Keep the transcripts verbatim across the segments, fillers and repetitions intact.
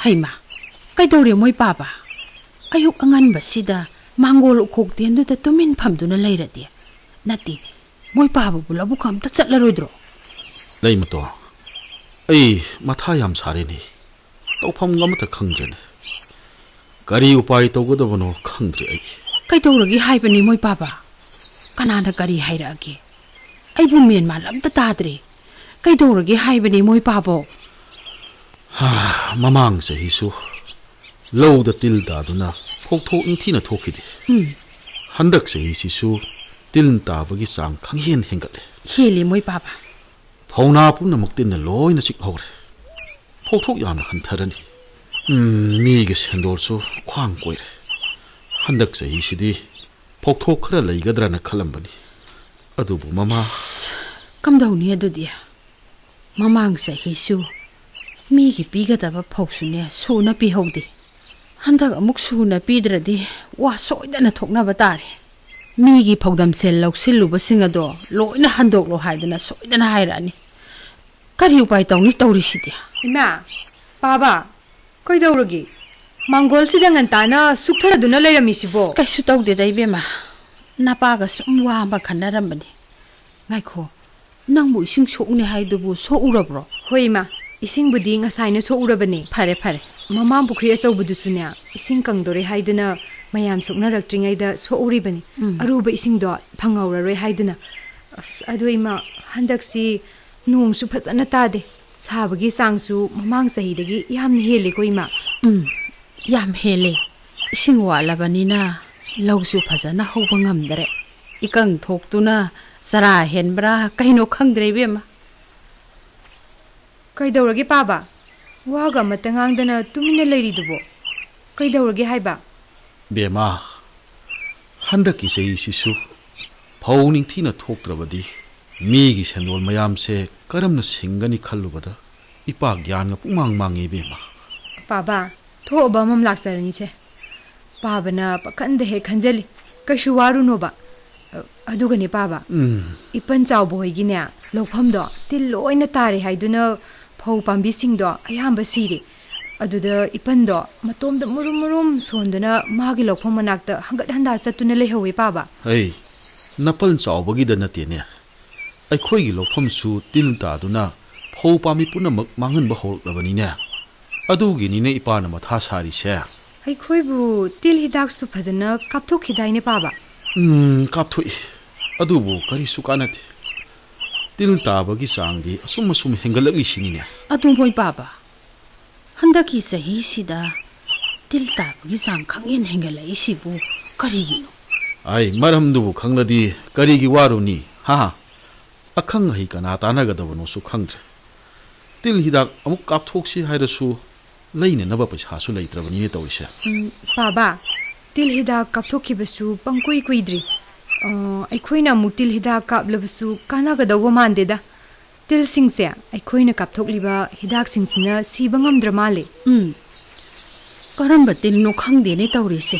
ꯍꯩꯃꯥ, ꯀꯩꯗꯧꯔꯦ ꯃꯣꯏ ꯄꯥꯕ? ꯑꯌꯨꯛ ꯑꯉꯟꯕꯁꯤꯗ ꯃꯥꯡꯒꯣꯜ ꯎꯈꯣꯛ ꯇꯦꯟꯗꯨꯗ ꯇꯨꯃꯤꯟ ꯐꯝꯗꯨꯅ ꯂꯩꯔꯗꯤ? ꯅꯠꯇꯦ, ꯃꯣꯏ ꯄꯥꯕꯕꯨ ꯂꯧꯕꯨꯛ ꯑꯝꯇ ꯆꯠꯂꯔꯣꯏꯗ꯭ꯔꯣ? ꯂꯩꯃꯇꯣ, ꯑꯩ ꯃꯊꯥ ꯌꯥꯝ ꯁꯥꯔꯦꯅꯦ꯫ ꯇꯧꯐꯝ ꯑꯃꯠꯇ ꯈꯪꯗ꯭ꯔꯦꯅꯦ꯫ ꯀꯔꯤ ꯎꯄꯥꯏ ꯇꯧꯒꯗꯕꯅꯣ ꯈꯪꯗ꯭ꯔꯦ ꯑꯩ꯫ ꯀꯩꯗꯧꯔꯒꯦ ꯍꯥꯏꯕꯅꯤ ꯃꯣꯏ ꯄꯥꯕ? ꯀꯅꯥꯅ ꯀꯔꯤ ꯍꯥꯏꯔꯛꯑꯒꯦ? ꯑꯩꯕꯨ ꯃꯦꯟ ꯃꯥꯟ ꯑꯝꯇ ꯇꯥꯗ꯭ꯔꯦ꯫ ꯀꯩꯗꯧꯔꯒꯦ ꯍꯥꯏꯕꯅꯤ ꯃꯣꯏ ꯄꯥꯕꯣ? ꯍꯥ, ꯃꯃꯥꯡ ꯆꯍꯤꯁꯨ ꯂꯧꯗ ꯇꯤꯜ ꯇꯥꯗꯨꯅ ꯐꯧꯊꯣꯛ ꯅꯤꯡꯊꯤꯅ ꯊꯣꯛꯈꯤꯗꯦ꯫ ꯎꯝ꯫ ꯍꯟꯗꯛ ꯆꯍꯤꯁꯤꯁꯨ ꯇꯤꯜ ꯇꯥꯕꯒꯤ ꯆꯥꯡ ꯈꯪꯍꯦꯟ ꯍꯦꯟꯒꯠꯂꯦ꯫ ꯍꯦꯜꯂꯤ ꯃꯣꯏ ꯄꯥꯕ꯫ ꯐꯧꯅꯥ ꯄꯨꯝꯅꯃꯛ ꯇꯤꯟꯅ ꯂꯣꯏꯅ ꯆꯤꯛꯍꯧꯔꯦ꯫ ꯐꯧꯊꯣꯛ ꯌꯥꯝꯅ ꯍꯟꯊꯔꯅꯤ꯫ ꯎꯝ, ꯃꯤꯒꯤ ꯁꯦꯟꯗꯣꯜꯁꯨ ꯈ꯭ꯋꯥꯡ ꯀꯣꯏꯔꯦ꯫ ꯍꯟꯗꯛ ꯆꯍꯤꯁꯤꯗꯤ ꯐꯧꯊꯣꯛ ꯈꯔ ꯂꯩꯒꯗ꯭ꯔꯅ ꯈꯜꯂꯝꯕꯅꯤ꯫ ꯑꯗꯨꯕꯨ ꯃꯃꯥ ꯑꯁ, ꯀꯝꯗꯧꯅꯤ ꯑꯗꯨꯗꯤ? ꯃꯃꯥꯡ ꯆꯍꯤꯁꯨ ꯃꯤꯒꯤ ꯄꯤꯒꯗꯕ ꯐꯧꯁꯨꯅꯦ ꯁꯨꯅ ꯄꯤꯍꯧꯗꯦ꯫ ꯍꯟꯗꯛ ꯑꯃꯨꯛ ꯁꯨꯅ ꯄꯤꯗ꯭ꯔꯗꯤ ꯋꯥ ꯁꯣꯏꯗꯅ ꯊꯣꯛꯅꯕ ꯇꯥꯔꯦ꯫ ꯃꯤꯒꯤ ꯐꯧꯗꯝ ꯁꯦꯜ ꯂꯧꯁꯤꯜꯂꯨꯕꯁꯤꯡ ꯑꯗꯣ ꯂꯣꯏꯅ ꯍꯟꯗꯣꯛꯂꯣ ꯍꯥꯏꯗꯅ ꯁꯣꯏꯗꯅ ꯍꯥꯏꯔꯛꯑꯅꯤ꯫ ꯀꯔꯤ ꯎꯄꯥꯏ ꯇꯧꯅꯤ ꯇꯧꯔꯤꯁꯤꯗꯤ? ꯏꯃꯥ, ꯄꯥꯕ, ꯀꯩꯗꯧꯔꯒꯦ? ꯃꯥꯡꯒꯣꯜꯁꯤꯗ ꯉꯟꯇꯥꯅ ꯁꯨꯛꯊꯗꯨꯅ ꯂꯩꯔꯝꯃꯤꯁꯤꯕꯣ? ꯀꯩꯁꯨ ꯇꯧꯗꯦꯗ ꯏꯕꯦꯝꯃ, ꯅꯄꯥꯒ ꯁꯨꯝ ꯋꯥ ꯑꯃ ꯈꯟꯅꯔꯝꯕꯅꯤ꯫ ꯉꯥꯏꯈꯣ, ꯅꯪꯕꯨ ꯏꯁꯤꯡ ꯁꯣꯛꯎꯅꯦ ꯍꯥꯏꯗꯨꯕꯨ ꯁꯣꯛꯎꯔꯕ꯭ꯔꯣ? ꯍꯣꯏ ꯏꯃꯥ, ꯏꯁꯤꯡꯕꯨꯗꯤ ꯉꯁꯥꯏꯅ ꯁꯣꯛꯎꯔꯕꯅꯦ꯫ ꯐꯔꯦ, ꯐꯔꯦ꯫ ꯃꯃꯥꯡ ꯄꯨꯈ꯭ꯔꯤ ꯑꯆꯧꯕꯗꯨꯁꯨꯅꯦ, ꯏꯁꯤꯡ ꯀꯪꯗꯣꯔꯦ ꯍꯥꯏꯗꯨꯅ ꯃꯌꯥꯝ ꯁꯣꯛꯅꯔꯛꯇ꯭ꯔꯤꯉꯩꯗ ꯁꯣꯛꯎꯔꯤꯕꯅꯤ꯫ ꯎꯝ꯫ ꯑꯔꯨꯕ ꯏꯁꯤꯡꯗꯣ ꯐꯪꯍꯧꯔꯔꯣꯏ ꯍꯥꯏꯗꯨꯅ꯫ ꯑꯁ, ꯑꯗꯨ ꯏꯃꯥ, ꯍꯟꯗꯛꯁꯤ ꯅꯣꯡꯁꯨ ꯐꯖꯅ ꯇꯥꯗꯦ꯫ ꯁꯥꯕꯒꯤ ꯆꯥꯡꯁꯨ ꯃꯃꯥꯡ ꯆꯍꯤꯗꯒꯤ ꯌꯥꯝꯅ ꯍꯦꯜꯂꯦꯀꯣ ꯏꯃꯥ꯫ ꯎꯝ, ꯌꯥꯝ ꯍꯦꯜꯂꯦ꯫ ꯏꯁꯤꯡ ꯋꯥꯠꯂꯕꯅꯤꯅ ꯂꯧꯁꯨ ꯐꯖꯅ ꯍꯧꯕ ꯉꯝꯗꯔꯦ꯫ ꯏꯀꯪ ꯊꯣꯛꯇꯨꯅ ꯆꯔꯥ ꯍꯦꯟꯕ꯭ꯔꯥ ꯀꯩꯅꯣ ꯈꯪꯗ꯭ꯔꯦ ꯏꯕꯦꯝꯃ꯫ ꯀꯩꯗꯧꯔꯒꯦ ꯄꯥꯕ? ꯋꯥꯒ ꯑꯃꯠꯇ ꯉꯥꯡꯗꯅ ꯇꯨꯃꯤꯟꯅ ꯂꯩꯔꯤꯗꯨꯕꯣ? ꯀꯩꯗꯧꯔꯒꯦ ꯍꯥꯏꯕ? ꯕꯦꯝꯃ, ꯍꯟꯗꯛꯀꯤ ꯆꯍꯤꯁꯤꯁꯨ ꯐꯧ ꯅꯤꯡꯊꯤꯅ ꯊꯣꯛꯇ꯭ꯔꯕꯗꯤ ꯃꯤꯒꯤ ꯁꯦꯟꯗꯣꯜ ꯃꯌꯥꯝꯁꯦ ꯀꯔꯝꯅ ꯁꯤꯡꯒꯅꯤ ꯈꯜꯂꯨꯕꯗ ꯏꯄꯥ ꯒ꯭ꯌꯥꯟꯒ ꯄꯨꯡꯃꯥꯡ ꯃꯥꯡꯉꯦ ꯏꯕꯦꯝꯃ꯫ ꯄꯥꯕ, ꯊꯣꯛꯑꯕ ꯑꯃ ꯂꯥꯛꯆꯔꯅꯤꯁꯦ꯫ ꯄꯥꯕꯅ ꯄꯥꯈꯟꯗ ꯍꯦꯛ ꯈꯟꯖꯜꯂꯤ꯫ ꯀꯩꯁꯨ ꯋꯥꯔꯨꯅꯣꯕ꯫ ꯑ, ꯑꯗꯨꯒꯅꯦ ꯄꯥꯕ, ꯎꯝ꯫ ꯏꯄꯟ ꯆꯥꯎꯕ ꯍꯣꯏꯒꯤꯅꯦ, ꯂꯧꯐꯝꯗꯣ ꯇꯤꯜ ꯂꯣꯏꯅ ꯇꯥꯔꯦ ꯍꯥꯏꯗꯨꯅ ꯐꯧ ꯄꯥꯝꯕꯤꯁꯤꯡꯗꯣ ꯑꯌꯥꯝꯕ ꯁꯤꯔꯦ꯫ ꯑꯗꯨꯗ ꯏꯄꯟꯗꯣ ꯃꯇꯣꯝꯗ ꯃꯨꯔꯨꯝ ꯃꯨꯔꯨꯝ ꯁꯣꯟꯗꯨꯅ ꯃꯥꯒꯤ ꯂꯧꯐꯝ ꯃꯅꯥꯛꯇ ꯍꯪꯒꯠ ꯍꯟꯗꯥ ꯆꯠꯇꯨꯅ ꯂꯩꯍꯧꯋꯦ, ꯄꯥꯕ꯫ ꯍꯩ, ꯅꯄꯜ ꯆꯥꯎꯕꯒꯤꯗ ꯅꯠꯇꯦꯅꯦ꯫ ꯑꯩꯈꯣꯏꯒꯤ ꯂꯧꯐꯝꯁꯨ ꯇꯤꯜ ꯇꯥꯗꯨꯅ ꯐꯧ ꯄꯥꯝꯕꯤ ꯄꯨꯝꯅꯃꯛ ꯃꯥꯡꯍꯟꯕ ꯍꯧꯔꯛꯂꯕꯅꯤꯅꯦ꯫ ꯑꯗꯨꯒꯤꯅꯤꯅꯦ ꯏꯄꯥꯅ ꯃꯊꯥ ꯁꯥꯔꯤꯁꯦ꯫ ꯑꯩꯈꯣꯏꯕꯨ ꯇꯤꯜ ꯍꯤꯗꯥꯛꯁꯨ ꯐꯖꯅ ꯀꯥꯞꯊꯣꯛꯈꯤꯗꯥꯏꯅꯦ, ꯄꯥꯕ? ꯎꯝ, ꯀꯥꯞꯊꯣꯛꯏ꯫ ꯑꯗꯨꯕꯨ ꯀꯔꯤꯁꯨ ꯀꯥꯟꯅꯗꯦ꯫ ꯇꯤꯜ ꯇꯥꯕꯒꯤ ꯆꯥꯡꯗꯤ ꯑꯁꯨꯝ ꯑꯁꯨꯝ ꯍꯦꯟꯒꯠꯂꯛꯂꯤꯁꯤꯅꯤꯅꯦ꯫ ꯑꯗꯨ ꯃꯣꯏ ꯄꯥꯕ, ꯍꯟꯗꯛꯀꯤ ꯆꯍꯤꯁꯤꯗ ꯇꯤꯜ ꯇꯥꯕꯒꯤ ꯆꯥꯡ ꯈꯪꯍꯦꯟ ꯍꯦꯟꯒꯠꯂꯛꯏꯁꯤꯕꯨ ꯀꯔꯤꯒꯤꯅꯣ? ꯑꯩ ꯃꯔꯝꯗꯨꯕꯨ ꯈꯪꯂꯗꯤ ꯀꯔꯤꯒꯤ ꯋꯥꯔꯨꯅꯤ? ꯍꯥ? ꯑꯈꯪ ꯑꯍꯩ ꯀꯅꯥ ꯇꯥꯟꯅꯒꯗꯕꯅꯣꯁꯨ ꯈꯪꯗ꯭ꯔꯦ꯫ ꯇꯤꯜ ꯍꯤꯗꯥꯛ ꯑꯃꯨꯛ ꯀꯥꯞꯊꯣꯛꯁꯤ ꯍꯥꯏꯔꯁꯨ ꯂꯩꯅꯅꯕ ꯄꯩꯁꯥꯁꯨ ꯂꯩꯇ꯭ꯔꯕꯅꯤꯅꯦ ꯇꯧꯔꯤꯁꯦ꯫ ꯎꯝ, ꯄꯥꯕ, ꯇꯤꯜ ꯍꯤꯗꯥꯛ ꯀꯥꯞꯊꯣꯛꯈꯤꯕꯁꯨ ꯄꯪꯀꯨꯏ ꯀꯨꯏꯗ꯭ꯔꯤ꯫ ꯑ, ꯑꯩꯈꯣꯏꯅ ꯑꯃꯨꯛ ꯇꯤꯜ ꯍꯤꯗꯥꯛ ꯀꯥꯞꯂꯕꯁꯨ ꯀꯥꯟꯅꯒꯗꯧꯕ ꯃꯥꯟꯗꯦꯗ꯫ ꯇꯤꯜꯁꯤꯡꯁꯦ ꯑꯩꯈꯣꯏꯅ ꯀꯥꯞꯊꯣꯛꯂꯤꯕ ꯍꯤꯗꯥꯛꯁꯤꯡꯁꯤꯅ ꯁꯤꯕ ꯉꯝꯗ꯭ꯔ ꯃꯥꯜꯂꯦ꯫ ꯎꯝ, ꯀꯔꯝꯕ ꯇꯤꯜꯅꯣ ꯈꯪꯗꯦꯅꯦ ꯇꯧꯔꯤꯁꯦ꯫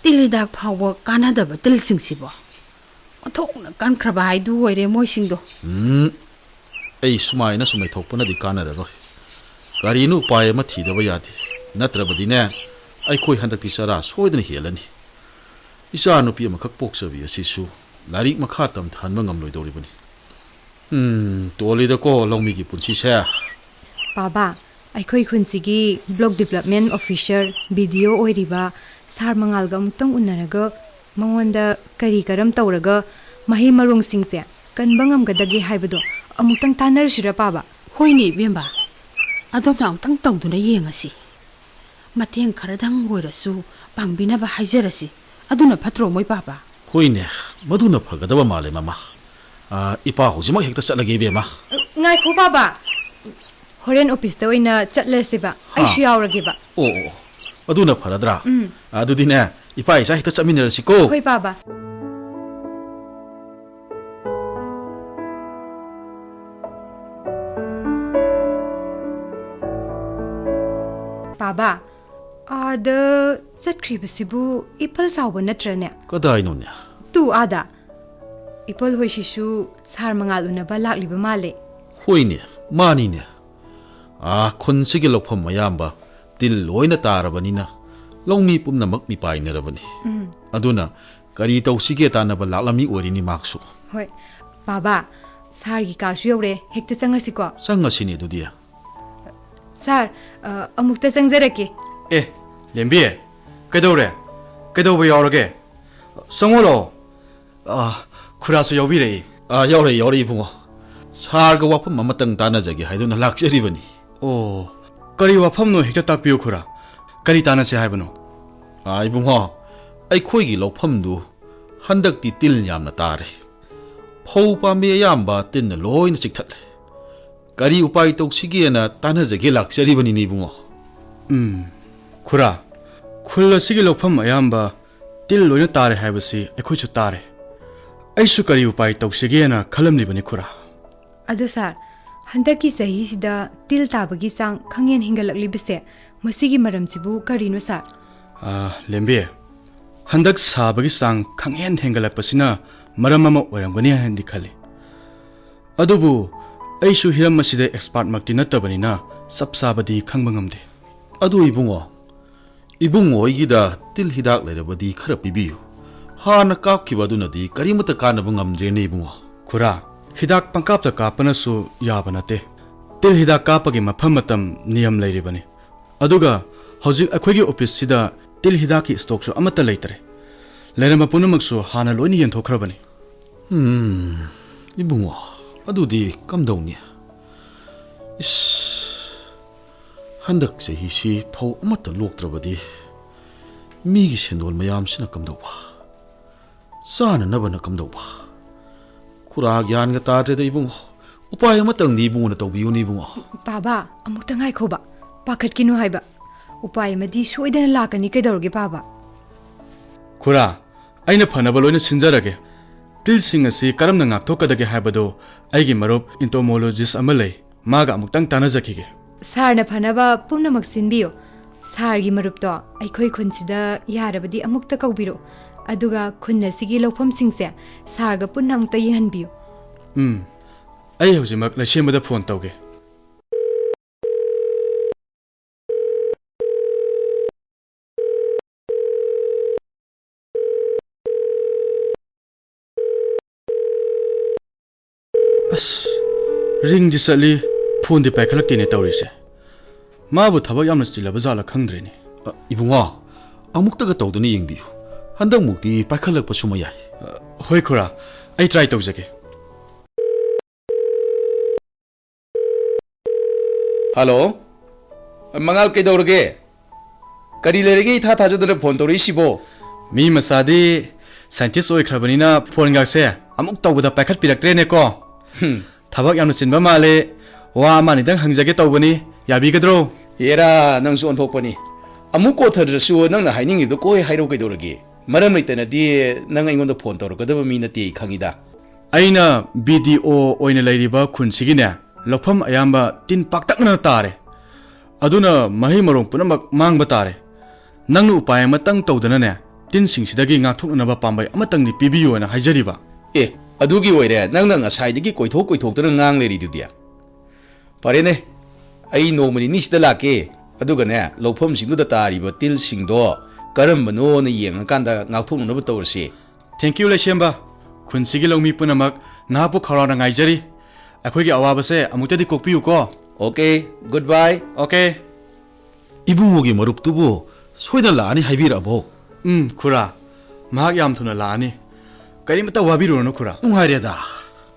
ꯇꯤꯜ ꯍꯤꯗꯥꯛ ꯐꯥꯎꯕ ꯀꯥꯟꯅꯗꯕ ꯇꯤꯜꯁꯤꯡꯁꯤꯕꯣ꯫ ꯑꯣꯟꯊꯣꯛꯅ ꯀꯟꯈ꯭ꯔꯕ ꯍꯥꯏꯗꯨ ꯑꯣꯏꯔꯦ ꯃꯣꯏꯁꯤꯡꯗꯣ꯫ ꯎꯝ, ꯑꯩ ꯁꯨꯃꯥꯏꯅ ꯁꯨꯝ ꯂꯩꯊꯣꯛꯄꯅꯗꯤ ꯀꯥꯟꯅꯔꯔꯣꯏ꯫ ꯀꯔꯤꯅꯣ ꯎꯄꯥꯏ ꯑꯃ ꯊꯤꯗꯕ ꯌꯥꯗꯦ꯫ ꯅꯠꯇ꯭ꯔꯕꯗꯤꯅꯦ, ꯑꯩꯈꯣꯏ ꯍꯟꯗꯛꯇꯤ ꯆꯔꯥ ꯁꯣꯏꯗꯅ ꯍꯦꯜꯂꯅꯤ꯫ ꯏꯆꯥ ꯅꯨꯄꯤ ꯑꯃꯈꯛ ꯄꯣꯛꯆꯕꯤ ꯑꯁꯤꯁꯨ ꯂꯥꯏꯔꯤꯛ ꯃꯈꯥ ꯇꯝꯊꯍꯟꯕ ꯉꯝꯂꯣꯏꯗꯧꯔꯤꯕꯅꯤ꯫ ꯎꯝ, ꯇꯣꯜꯂꯤꯗꯀꯣ ꯂꯧꯃꯤꯒꯤ ꯄꯨꯟꯁꯤꯁꯦ꯫ ꯄꯥꯕ, ꯑꯩꯈꯣꯏ ꯈꯨꯟꯁꯤꯒꯤ block development officer, B D O ꯑꯣꯏꯔꯤꯕ ꯁꯥꯔ ꯃꯉꯥꯜꯒ ꯑꯃꯨꯛꯇꯪ ꯎꯅꯔꯒ ꯃꯉꯣꯟꯗ ꯀꯔꯤ ꯀꯔꯝ ꯇꯧꯔꯒ ꯃꯍꯩ ꯃꯔꯣꯡꯁꯤꯡꯁꯦ ꯀꯟꯕ ꯉꯝꯒꯗꯒꯦ ꯍꯥꯏꯕꯗꯣ ꯑꯃꯨꯛꯇꯪ ꯇꯥꯟꯅꯔꯨꯁꯤꯔ, ꯄꯥꯕ? ꯍꯣꯏꯅꯦ ꯏꯕꯦꯝꯕ, ꯑꯗꯣꯝꯅ ꯑꯃꯨꯛꯇꯪ ꯇꯧꯗꯨꯅ ꯌꯦꯡꯉꯁꯤ꯫ ꯃꯇꯦꯡ ꯈꯔꯗꯪ ꯑꯣꯏꯔꯁꯨ ꯄꯥꯡꯕꯤꯅꯕ ꯍꯥꯏꯖꯔꯁꯤ꯫ ꯑꯗꯨꯅ ꯐꯠꯇ꯭ꯔꯣ ꯃꯣꯏ ꯄꯥꯕ? ꯍꯣꯏꯅꯦ, ꯃꯗꯨꯅ ꯐꯒꯗꯕ ꯃꯥꯜꯂꯦ ꯃꯃꯥ꯫ ꯑ, ꯏꯄꯥ ꯍꯧꯖꯤꯛꯃꯛ ꯍꯦꯛꯇ ꯆꯠꯂꯒꯦ ꯏꯕꯦꯝꯃ꯫ ꯉꯥꯏꯈꯣ ꯄꯥꯕ, ꯍꯣꯔꯦꯟ ꯑꯣꯐꯤꯁꯇ ꯑꯣꯏꯅ ꯆꯠꯂꯁꯦꯕ꯫ ꯍꯥ? ꯑꯩꯁꯨ ꯌꯥꯎꯔꯒꯦꯕ꯫ ꯑꯣ, ꯑꯣ, ꯑꯣ꯫ ꯑꯗꯨꯅ ꯐꯔꯗ꯭ꯔꯥ? ꯎꯝ꯫ ꯑꯗꯨꯗꯤꯅꯦ, ꯏꯄꯥ ꯏꯆꯥ ꯍꯦꯛꯇ ꯆꯠꯃꯤꯟꯅꯔꯁꯤꯀꯣ꯫ ꯍꯣꯏ ꯄꯥꯕ꯫ ꯄꯥꯕ, ꯑꯥꯗ ꯆꯠꯈ꯭ꯔꯤꯕꯁꯤꯕꯨ ꯏꯄꯜ ꯆꯥꯎꯕ ꯅꯠꯇ꯭ꯔꯅꯦ? ꯀꯗꯥꯏꯅꯣꯅꯦ? ꯇꯨ ꯑꯥꯗ꯫ ꯏꯄꯜ ꯍꯣꯏꯁꯤꯁꯨ ꯁꯥꯔ ꯃꯉꯥꯜ ꯎꯅꯕ ꯂꯥꯛꯂꯤꯕ ꯃꯥꯜꯂꯦ꯫ ꯍꯣꯏꯅꯦ, ꯃꯥꯅꯤꯅꯦ꯫ ꯑꯥ, ꯈꯨꯟꯁꯤꯒꯤ ꯂꯧꯐꯝ ꯑꯌꯥꯝꯕ ꯇꯤꯜ ꯂꯣꯏꯅ ꯇꯥꯔꯕꯅꯤꯅ ꯂꯧꯃꯤ ꯄꯨꯝꯅꯃꯛ ꯃꯤꯄꯥꯏꯅꯔꯕꯅꯤ꯫ ꯎꯝ꯫ ꯑꯗꯨꯅ ꯀꯔꯤ ꯇꯧꯁꯤꯒꯦ ꯇꯥꯟꯅꯕ ꯂꯥꯛꯂꯝꯃꯤ ꯑꯣꯏꯔꯤꯅꯤ ꯃꯍꯥꯛꯁꯨ꯫ ꯍꯣꯏ꯫ ꯕꯥꯕꯥ, ꯁꯥꯔꯒꯤ ꯀꯥꯁꯨ ꯌꯧꯔꯦ꯫ ꯍꯦꯛꯇ ꯆꯪꯉꯁꯤꯀꯣ꯫ ꯆꯪꯉꯁꯤꯅꯦ ꯑꯗꯨꯗꯤ꯫ ꯁꯥꯔ, ꯑ, ꯑꯃꯨꯛꯇ ꯆꯪꯖꯔꯛꯀꯦ꯫ ꯑꯦ, ꯂꯦꯝꯕꯤ, ꯀꯩꯗꯧꯔꯦ? ꯀꯩꯗꯧꯕ ꯌꯥꯎꯔꯒꯦ? ꯆꯪꯉꯣ ꯂꯥꯛꯑꯣ꯫ ꯑ, ꯈꯨꯔꯥꯁꯨ ꯌꯥꯎꯕꯤꯔꯛꯏ꯫ ꯑ, ꯌꯥꯎꯔꯛꯏ, ꯌꯥꯎꯔꯛꯏ, ꯏꯕꯨꯡꯉꯣ꯫ ꯁꯥꯔꯒ ꯋꯥꯐꯝ ꯑꯃꯇꯪ ꯇꯥꯟꯅꯖꯒꯦ ꯍꯥꯏꯗꯨꯅ ꯂꯥꯛꯆꯔꯤꯕꯅꯤ꯫ ꯑꯣ, ꯀꯔꯤ ꯋꯥꯐꯝꯅꯣ ꯍꯦꯛꯇ ꯇꯥꯛꯄꯤꯌꯨ ꯈꯨꯔꯥ꯫ ꯀꯔꯤ ꯇꯥꯟꯅꯁꯦ ꯍꯥꯏꯕꯅꯣ? ꯑ, ꯏꯕꯨꯡꯉꯣ, ꯑꯩꯈꯣꯏꯒꯤ ꯂꯧꯐꯝꯗꯨ ꯍꯟꯗꯛꯇꯤ ꯇꯤꯜ ꯌꯥꯝꯅ ꯇꯥꯔꯦ꯫ ꯐꯧ ꯄꯥꯝꯕꯤ ꯑꯌꯥꯝꯕ ꯇꯤꯟꯅ ꯂꯣꯏꯅ ꯆꯤꯛꯊꯠꯂꯦ꯫ ꯀꯔꯤ ꯎꯄꯥꯏ ꯇꯧꯁꯤꯒꯦꯅ ꯇꯥꯟꯅꯖꯒꯦ ꯂꯥꯛꯆꯔꯤꯕꯅꯤꯅꯦ, ꯏꯕꯨꯡꯉꯣ꯫ ꯎꯝ, ꯈꯨꯔꯥ, ꯈꯨꯜ ꯑꯁꯤꯒꯤ ꯂꯧꯐꯝ ꯑꯌꯥꯝꯕ ꯇꯤꯜ ꯂꯣꯏꯅ ꯇꯥꯔꯦ ꯍꯥꯏꯕꯁꯤ ꯑꯩꯈꯣꯏꯁꯨ ꯇꯥꯔꯦ꯫ ꯑꯩꯁꯨ ꯀꯔꯤ ꯎꯄꯥꯏ ꯇꯧꯁꯤꯒꯦꯅ ꯈꯜꯂꯝꯂꯤꯕꯅꯤ, ꯈꯨꯔꯥ꯫ ꯑꯗꯨ ꯁꯥꯔ, ꯍꯟꯗꯛꯀꯤ ꯆꯍꯤꯁꯤꯗ ꯇꯤꯜ ꯇꯥꯕꯒꯤ ꯆꯥꯡ ꯈꯪꯍꯦꯟ ꯍꯦꯟꯒꯠꯂꯛꯂꯤꯕꯁꯦ, ꯃꯁꯤꯒꯤ ꯃꯔꯝꯁꯤꯕꯨ ꯀꯔꯤꯅꯣ ꯁꯥꯔ? ꯑꯥ, ꯂꯦꯝꯕꯤ, ꯍꯟꯗꯛ ꯁꯥꯕꯒꯤ ꯆꯥꯡ ꯈꯪꯍꯦꯟ ꯍꯦꯟꯒꯠꯂꯛꯄꯁꯤꯅ ꯃꯔꯝ ꯑꯃ ꯑꯣꯏꯔꯝꯒꯅꯤ ꯍꯥꯏꯅꯗꯤ ꯈꯜꯂꯤ꯫ ꯑꯗꯨꯕꯨ ꯑꯩꯁꯨ ꯍꯤꯔꯝ ꯑꯁꯤꯗ ꯑꯦꯛꯁꯄꯥꯔꯠꯃꯛꯇꯤ ꯅꯠꯇꯕꯅꯤꯅ ꯆꯞ ꯆꯥꯕꯗꯤ ꯈꯪꯕ ꯉꯝꯗꯦ꯫ ꯑꯗꯨ ꯏꯕꯨꯡꯉꯣ, ꯏꯕꯨꯡꯉꯣ ꯍꯣꯏꯒꯤꯗ ꯇꯤꯜ ꯍꯤꯗꯥꯛ ꯂꯩꯔꯕꯗꯤ ꯈꯔ ꯄꯤꯕꯤꯌꯨ꯫ ꯍꯥꯟꯅ ꯀꯥꯞꯈꯤꯕ ꯑꯗꯨꯅꯗꯤ ꯀꯔꯤꯃꯠꯇ ꯀꯥꯟꯅꯕ ꯉꯝꯗ꯭ꯔꯦꯅꯦ ꯏꯕꯨꯡꯉꯣ꯫ ꯈꯨꯔꯥ, ꯍꯤꯗꯥꯛ ꯄꯪꯀꯥꯞꯇ ꯀꯥꯞꯄꯅꯁꯨ ꯌꯥꯕ ꯅꯠꯇꯦ꯫ ꯇꯤꯜ ꯍꯤꯗꯥꯛ ꯀꯥꯞꯄꯒꯤ ꯃꯐꯝ ꯃꯇꯝ ꯅꯤꯌꯝ ꯂꯩꯔꯤꯕꯅꯤ꯫ ꯑꯗꯨꯒ ꯍꯧꯖꯤꯛ ꯑꯩꯈꯣꯏꯒꯤ ꯑꯣꯐꯤꯁꯁꯤꯗ ꯇꯤꯜ ꯍꯤꯗꯥꯛꯀꯤ ꯁ꯭ꯇꯣꯛꯁꯨ ꯑꯃꯠꯇ ꯂꯩꯇ꯭ꯔꯦ꯫ ꯂꯩꯔꯝꯕ ꯄꯨꯝꯅꯃꯛꯁꯨ ꯍꯥꯟꯅ ꯂꯣꯏꯅ ꯌꯦꯟꯊꯣꯛꯈ꯭ꯔꯕꯅꯤ꯫ ꯎꯝ, ꯏꯕꯨꯡꯉꯣ, ꯑꯗꯨꯗꯤ ꯀꯝꯗꯧꯅꯤ? ꯏꯁ, ꯍꯟꯗꯛ ꯆꯍꯤꯁꯤ ꯐꯧ ꯑꯃꯠꯇ ꯂꯣꯛꯇ꯭ꯔꯕꯗꯤ ꯃꯤꯒꯤ ꯁꯦꯟꯗꯣꯜ ꯃꯌꯥꯝꯁꯤꯅ ꯀꯝꯗꯧꯕ? ꯆꯥꯅꯅꯕꯅ ꯀꯝꯗꯧꯕ? ꯈꯨꯔꯥ, ꯒ꯭ꯌꯥꯟꯒ ꯇꯥꯗ꯭ꯔꯦꯗ ꯏꯕꯨꯡꯉꯣ꯫ ꯎꯄꯥꯏ ꯑꯃꯇꯪꯗꯤ ꯏꯕꯨꯡꯉꯣꯅ ꯇꯧꯕꯤꯌꯨꯅꯦ ꯏꯕꯨꯡꯉꯣ꯫ ꯕꯥꯕꯥ, ꯑꯃꯨꯛꯇ ꯉꯥꯏꯈꯣꯕ꯫ ꯄꯥꯈꯠꯀꯤꯅꯨ ꯍꯥꯏꯕ꯫ ꯎꯄꯥꯏ ꯑꯃꯗꯤ ꯁꯣꯏꯗꯅ ꯂꯥꯛꯀꯅꯤ꯫ ꯀꯩꯗꯧꯔꯒꯦ ꯕꯥꯕꯥ? ꯈꯨꯔꯥ, ꯑꯩꯅ ꯐꯅꯕ ꯂꯣꯏꯅ ꯁꯤꯟꯖꯔꯒꯦ꯫ ꯇꯤꯜꯁꯤꯡ ꯑꯁꯤ ꯀꯔꯝꯅ ꯉꯥꯛꯊꯣꯛꯀꯗꯒꯦ ꯍꯥꯏꯕꯗꯨ ꯑꯩꯒꯤ ꯃꯔꯨꯞ entomologist ꯑꯃ ꯂꯩ, ꯃꯥꯒ ꯑꯃꯨꯛꯇꯪ ꯇꯥꯟꯅꯖꯈꯤꯒꯦ꯫ ꯁꯥꯔꯅ ꯐꯅꯕ ꯄꯨꯝꯅꯃꯛ ꯁꯤꯟꯕꯤꯌꯨ꯫ ꯁꯥꯔꯒꯤ ꯃꯔꯨꯞꯇꯣ ꯑꯩꯈꯣꯏ ꯈꯨꯟꯁꯤꯗ ꯌꯥꯔꯕꯗꯤ ꯑꯃꯨꯛꯇ ꯀꯧꯕꯤꯔꯛꯎ꯫ ꯑꯗꯨꯒ ꯈꯨꯟ ꯑꯁꯤꯒꯤ ꯂꯧꯐꯝꯁꯤꯡꯁꯦ ꯁꯥꯔꯒ ꯄꯨꯟꯅ ꯑꯃꯨꯛꯇ ꯌꯦꯡꯍꯟꯕꯤꯌꯨ꯫ ꯎꯝ, ꯑꯩ ꯍꯧꯖꯤꯛꯃꯛ ꯂꯩꯁꯦꯝꯕꯗ ꯐꯣꯟ ꯇꯧꯒꯦ꯫ ꯔꯤꯡꯗꯤ ꯆꯠꯂꯤ, ꯐꯣꯟꯗꯤ ꯄꯥꯏꯈꯠꯂꯛꯇꯦꯅꯦ ꯇꯧꯔꯤꯁꯦ꯫ ꯃꯥꯕꯨ ꯊꯕꯛ ꯌꯥꯝꯅ ꯆꯤꯜꯂꯕ ꯖꯥꯠꯂ ꯈꯪꯗ꯭ꯔꯦꯅꯦ꯫ ꯑ, ꯏꯕꯨꯡꯉꯣ, ꯑꯃꯨꯛꯇꯒ ꯇꯧꯗꯨꯅ ꯌꯦꯡꯕꯤꯌꯨ꯫ ꯍꯟꯗꯛꯃꯨꯛꯇꯤ ꯄꯥꯏꯈꯠꯂꯛꯄꯁꯨ ꯃꯌꯥꯏ꯫ ꯑ, ꯍꯣꯏ ꯈꯨꯔꯥ, ꯑꯩ ꯇ꯭ꯔꯥꯏ ꯇꯧꯖꯒꯦ꯫ ꯍꯜꯂꯣ, ꯃꯉꯥꯜ, ꯀꯩꯗꯧꯔꯒꯦ? ꯀꯔꯤ ꯂꯩꯔꯒꯦ ꯏꯊꯥ ꯊꯥꯖꯗꯅ ꯐꯣꯟ ꯇꯧꯔꯛꯏꯁꯤꯕꯣ? ꯃꯤ ꯃꯆꯥꯗꯤ ꯁꯥꯏꯟꯇꯤꯁ ꯑꯣꯏꯈ꯭ꯔꯕꯅꯤꯅ ꯐꯣꯟꯒꯥꯛꯁꯦ ꯑꯃꯨꯛ ꯇꯧꯕꯗ ꯄꯥꯏꯈꯠꯄꯤꯔꯛꯇ꯭ꯔꯦꯅꯦꯀꯣ꯫ ꯍꯨꯝ꯫ ꯊꯕꯛ ꯌꯥꯝꯅ ꯆꯤꯟꯕ ꯃꯥꯜꯂꯦ꯫ ꯋꯥ ꯑꯃ ꯑꯅꯤꯗꯪ ꯍꯪꯖꯒꯦ ꯇꯧꯕꯅꯤ, ꯌꯥꯕꯤꯒꯗ꯭ꯔꯣ? ꯑꯦꯔꯥ, ꯅꯪꯁꯨ ꯑꯣꯟꯊꯣꯛꯄꯅꯤ꯫ ꯑꯃꯨꯛ ꯀꯣꯊꯗ꯭ꯔꯁꯨ ꯅꯪꯅ ꯍꯥꯏꯅꯤꯡꯉꯤꯗꯣ ꯀꯣꯏ ꯍꯥꯏꯔꯣ ꯀꯩꯗꯧꯔꯒꯦ? ꯃꯔꯝ ꯂꯩꯇꯅꯗꯤ ꯅꯪ ꯑꯩꯉꯣꯟꯗ ꯐꯣꯟ ꯇꯧꯔꯛꯀꯗꯕ ꯃꯤ ꯅꯠꯇꯦ, ꯑꯩ ꯈꯪꯉꯤꯗ꯫ ꯑꯩꯅ ꯕꯤ ꯗꯤ ꯑꯣ ꯑꯣꯏꯅ ꯂꯩꯔꯤꯕ ꯈꯨꯟꯁꯤꯒꯤꯅꯦ, ꯂꯧꯐꯝ ꯑꯌꯥꯝꯕ ꯇꯤꯟ ꯄꯥꯛꯇꯛꯅꯅ ꯇꯥꯔꯦ꯫ ꯑꯗꯨꯅ ꯃꯍꯩ ꯃꯔꯣꯡ ꯄꯨꯝꯅꯃꯛ ꯃꯥꯡꯕ ꯇꯥꯔꯦ꯫ ꯅꯪꯅ ꯎꯄꯥꯏ ꯑꯃꯇꯪ ꯇꯧꯗꯅꯅꯦ, ꯇꯤꯟꯁꯤꯡꯁꯤꯗꯒꯤ ꯉꯥꯛꯊꯣꯛꯅꯅꯕ ꯄꯥꯝꯕꯩ ꯑꯃꯇꯪꯗꯤ ꯄꯤꯕꯤꯌꯨ ꯍꯥꯏꯅ ꯍꯥꯏꯖꯔꯤꯕ꯫ ꯑꯦ, ꯑꯗꯨꯒꯤ ꯑꯣꯏꯔꯦ ꯅꯪꯅ ꯉꯁꯥꯏꯗꯒꯤ ꯀꯣꯏꯊꯣꯛ ꯀꯣꯏꯊꯣꯛꯇꯨꯅ ꯉꯥꯡ ꯂꯩꯔꯤꯗꯨꯗꯤ? ꯐꯔꯦꯅꯦ, ꯑꯩ ꯅꯣꯡꯃ ꯅꯤꯅꯤꯁꯤꯗ ꯂꯥꯛꯀꯦ, ꯑꯗꯨꯒꯅꯦ, ꯂꯧꯐꯝꯁꯤꯡꯗꯨꯗ ꯇꯥꯔꯤꯕ ꯇꯤꯜꯁꯤꯡꯗꯣ ꯀꯔꯝꯕꯅꯣꯅ ꯌꯦꯡꯉꯀꯥꯟꯗ ꯉꯥꯛꯊꯣꯛꯅꯅꯕ ꯇꯧꯔꯁꯤ꯫ Thank you, ꯂꯩꯁꯦꯝꯕ꯫ ꯈꯨꯟꯁꯤꯒꯤ ꯂꯧꯃꯤ ꯄꯨꯝꯅꯃꯛ ꯅꯍꯥꯛꯄꯨ ꯈꯧꯔꯥꯡꯅ ꯉꯥꯏꯖꯔꯤ꯫ ꯑꯩꯈꯣꯏꯒꯤ ꯑꯋꯥꯕꯁꯦ ꯑꯃꯨꯛꯇꯗꯤ ꯀꯣꯛꯄꯤꯌꯨꯀꯣ꯫ Okay, goodbye꯫ Okay꯫ ꯏꯕꯨꯡꯉꯣꯒꯤ ꯃꯔꯨꯞꯇꯨꯕꯨ ꯁꯣꯏꯗꯅ ꯂꯥꯛꯑꯅꯤ ꯍꯥꯏꯕꯤꯔꯛꯑꯕꯣ? ꯎꯝ, ꯈꯨꯔꯥ꯫ ꯃꯍꯥꯛ ꯌꯥꯝ ꯊꯨꯅ ꯂꯥꯛꯑꯅꯤ꯫ ꯀꯔꯤꯃꯇ ꯋꯥꯕꯤꯔꯨꯔꯅꯨ, ꯈꯨꯔꯥ꯫ ꯅꯨꯡꯉꯥꯏꯔꯦꯗ꯫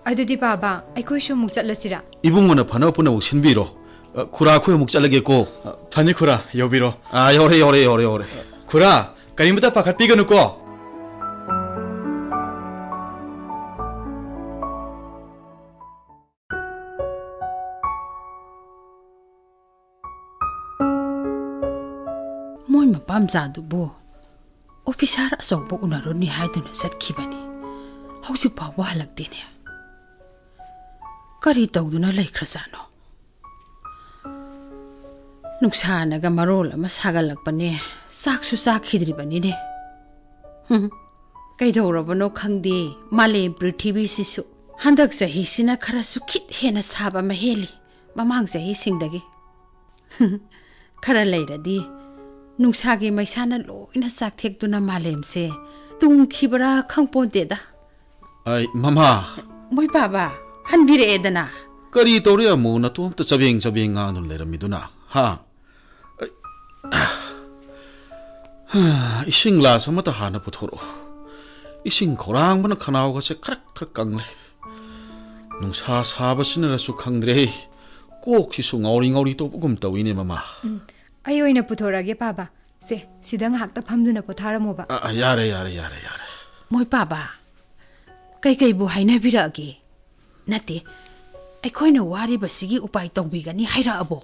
ꯑꯗꯨꯗꯤ ꯕꯥꯕꯥ, ꯑꯩꯈꯣꯏꯁꯨ ꯑꯃꯨꯛ ꯆꯠꯂꯁꯤꯔꯥ? ꯏꯕꯨꯡꯉꯣꯅ ꯐꯅꯕ ꯄꯨꯝꯅꯃꯛ ꯁꯤꯟꯕꯤꯔꯣ꯫ ꯑ, ꯈꯨꯔꯥ, ꯑꯩꯈꯣꯏ ꯑꯃꯨꯛ ꯆꯠꯂꯒꯦꯀꯣ꯫ ꯑ, ꯐꯅꯤ ꯈꯨꯔꯥ, ꯌꯧꯕꯤꯔꯣ꯫ ꯑꯥ, ꯌꯧꯔꯦ, ꯌꯧꯔꯦ, ꯌꯧꯔꯦ, ꯌꯧꯔꯦ꯫ ꯈꯨꯔꯥ, ꯀꯔꯤꯃꯇ ꯄꯥꯈꯠꯄꯤꯒꯅꯨꯀꯣ꯫ ꯃꯣꯏ ꯃꯄꯥꯝꯆꯥꯗꯨꯕꯨ ꯑꯣꯐꯤꯁꯥꯔ ꯑꯆꯧꯕ ꯎꯅꯔꯨꯅꯤ ꯍꯥꯏꯗꯨꯅ ꯆꯠꯈꯤꯕꯅꯤ꯫ ꯍꯧꯖꯤꯛ ꯐꯥꯎꯕ ꯍꯜꯂꯛꯇꯦꯅꯦ꯫ ꯀꯔꯤ ꯇꯧꯗꯨꯅ ꯂꯩꯈ꯭ꯔꯖꯥꯠꯅꯣ? ꯅꯨꯡꯁꯥꯅꯒ ꯃꯔꯣꯜ ꯑꯃ ꯁꯥꯒꯠꯂꯛꯄꯅꯦ, ꯆꯥꯛꯁꯨ ꯆꯥꯈꯤꯗ꯭ꯔꯤꯕꯅꯤꯅꯦ꯫ ꯍꯨꯝ, ꯀꯩꯗꯧꯔꯕꯅꯣ ꯈꯪꯗꯦ, ꯃꯥꯂꯦꯝ ꯄ꯭ꯔꯤꯊꯤꯕꯤꯁꯤꯁꯨ꯫ ꯍꯟꯗꯛ ꯆꯍꯤꯁꯤꯅ ꯈꯔꯁꯨ ꯈꯤꯠ ꯍꯦꯟꯅ ꯁꯥꯕ ꯑꯃ ꯍꯦꯜꯂꯤ ꯃꯃꯥꯡ ꯆꯍꯤꯁꯤꯡꯗꯒꯤ꯫ ꯈꯔ ꯂꯩꯔꯗꯤ ꯅꯨꯡꯁꯥꯒꯤ ꯃꯩꯁꯥꯅ ꯂꯣꯏꯅ ꯆꯥꯛꯊꯦꯛꯇꯨꯅ ꯃꯥꯂꯦꯝꯁꯦ ꯇꯨꯡꯈꯤꯕ꯭ꯔꯥ ꯈꯪꯄꯣꯟꯇꯦꯗ꯫ ꯑꯩ, ꯃꯃꯥ꯫ ꯃꯣꯏ ꯕꯥꯕꯥ, ꯍꯟꯕꯤꯔꯛꯑꯦꯗꯅ꯫ ꯀꯔꯤ ꯇꯧꯔꯦ ꯑꯃꯨꯛ ꯅꯇꯣꯝꯇ ꯆꯕꯦꯡ ꯆꯕꯦꯡ ꯉꯥꯡꯗꯨꯅ ꯂꯩꯔꯝꯃꯤꯗꯨꯅ? ꯍꯥ? ꯑꯩ, ꯏꯁꯤꯡ ꯒ꯭ꯂꯥꯁ ꯑꯃꯇ ꯍꯥꯟꯅ ꯄꯨꯊꯣꯔꯛꯑꯣ꯫ ꯏꯁꯤꯡ ꯈꯧꯔꯥꯡꯕꯅ ꯈꯅꯥꯎꯒꯁꯦ ꯈꯔꯛ ꯈꯔꯛ ꯀꯪꯂꯦ꯫ ꯅꯨꯡꯁꯥ ꯁꯥꯕꯁꯤꯅꯔꯁꯨ ꯈꯪꯗ꯭ꯔꯦ꯫ ꯀꯣꯛꯁꯤꯁꯨ ꯉꯥꯎꯔꯤ ꯉꯥꯎꯔꯤ ꯇꯧꯕꯒꯨꯝ ꯇꯧꯏꯅꯦ, ꯃꯃꯥ꯫ ꯎꯝ, ꯑꯩ ꯑꯣꯏꯅ ꯄꯨꯊꯣꯔꯛꯑꯒꯦ, ꯄꯥꯕ꯫ ꯁꯦ, ꯁꯤꯗ ꯉꯥꯏꯍꯥꯛꯇ ꯐꯝꯗꯨꯅ ꯄꯣꯊꯥꯔꯝꯃꯣꯕ꯫ ꯑ, ꯑ, ꯌꯥꯔꯦ, ꯌꯥꯔꯦ, ꯌꯥꯔꯦ, ꯌꯥꯔꯦ꯫ ꯃꯣꯏ ꯄꯥꯕ, ꯀꯩꯀꯩꯕꯨ ꯍꯥꯏꯅꯕꯤꯔꯛꯑꯒꯦ? ꯅꯠꯇꯦ, ꯑꯩꯈꯣꯏꯅ ꯋꯥꯔꯤꯕꯁꯤꯒꯤ ꯎꯄꯥꯏ ꯇꯧꯕꯤꯒꯅꯤ ꯍꯥꯏꯔꯛꯑꯕꯣ?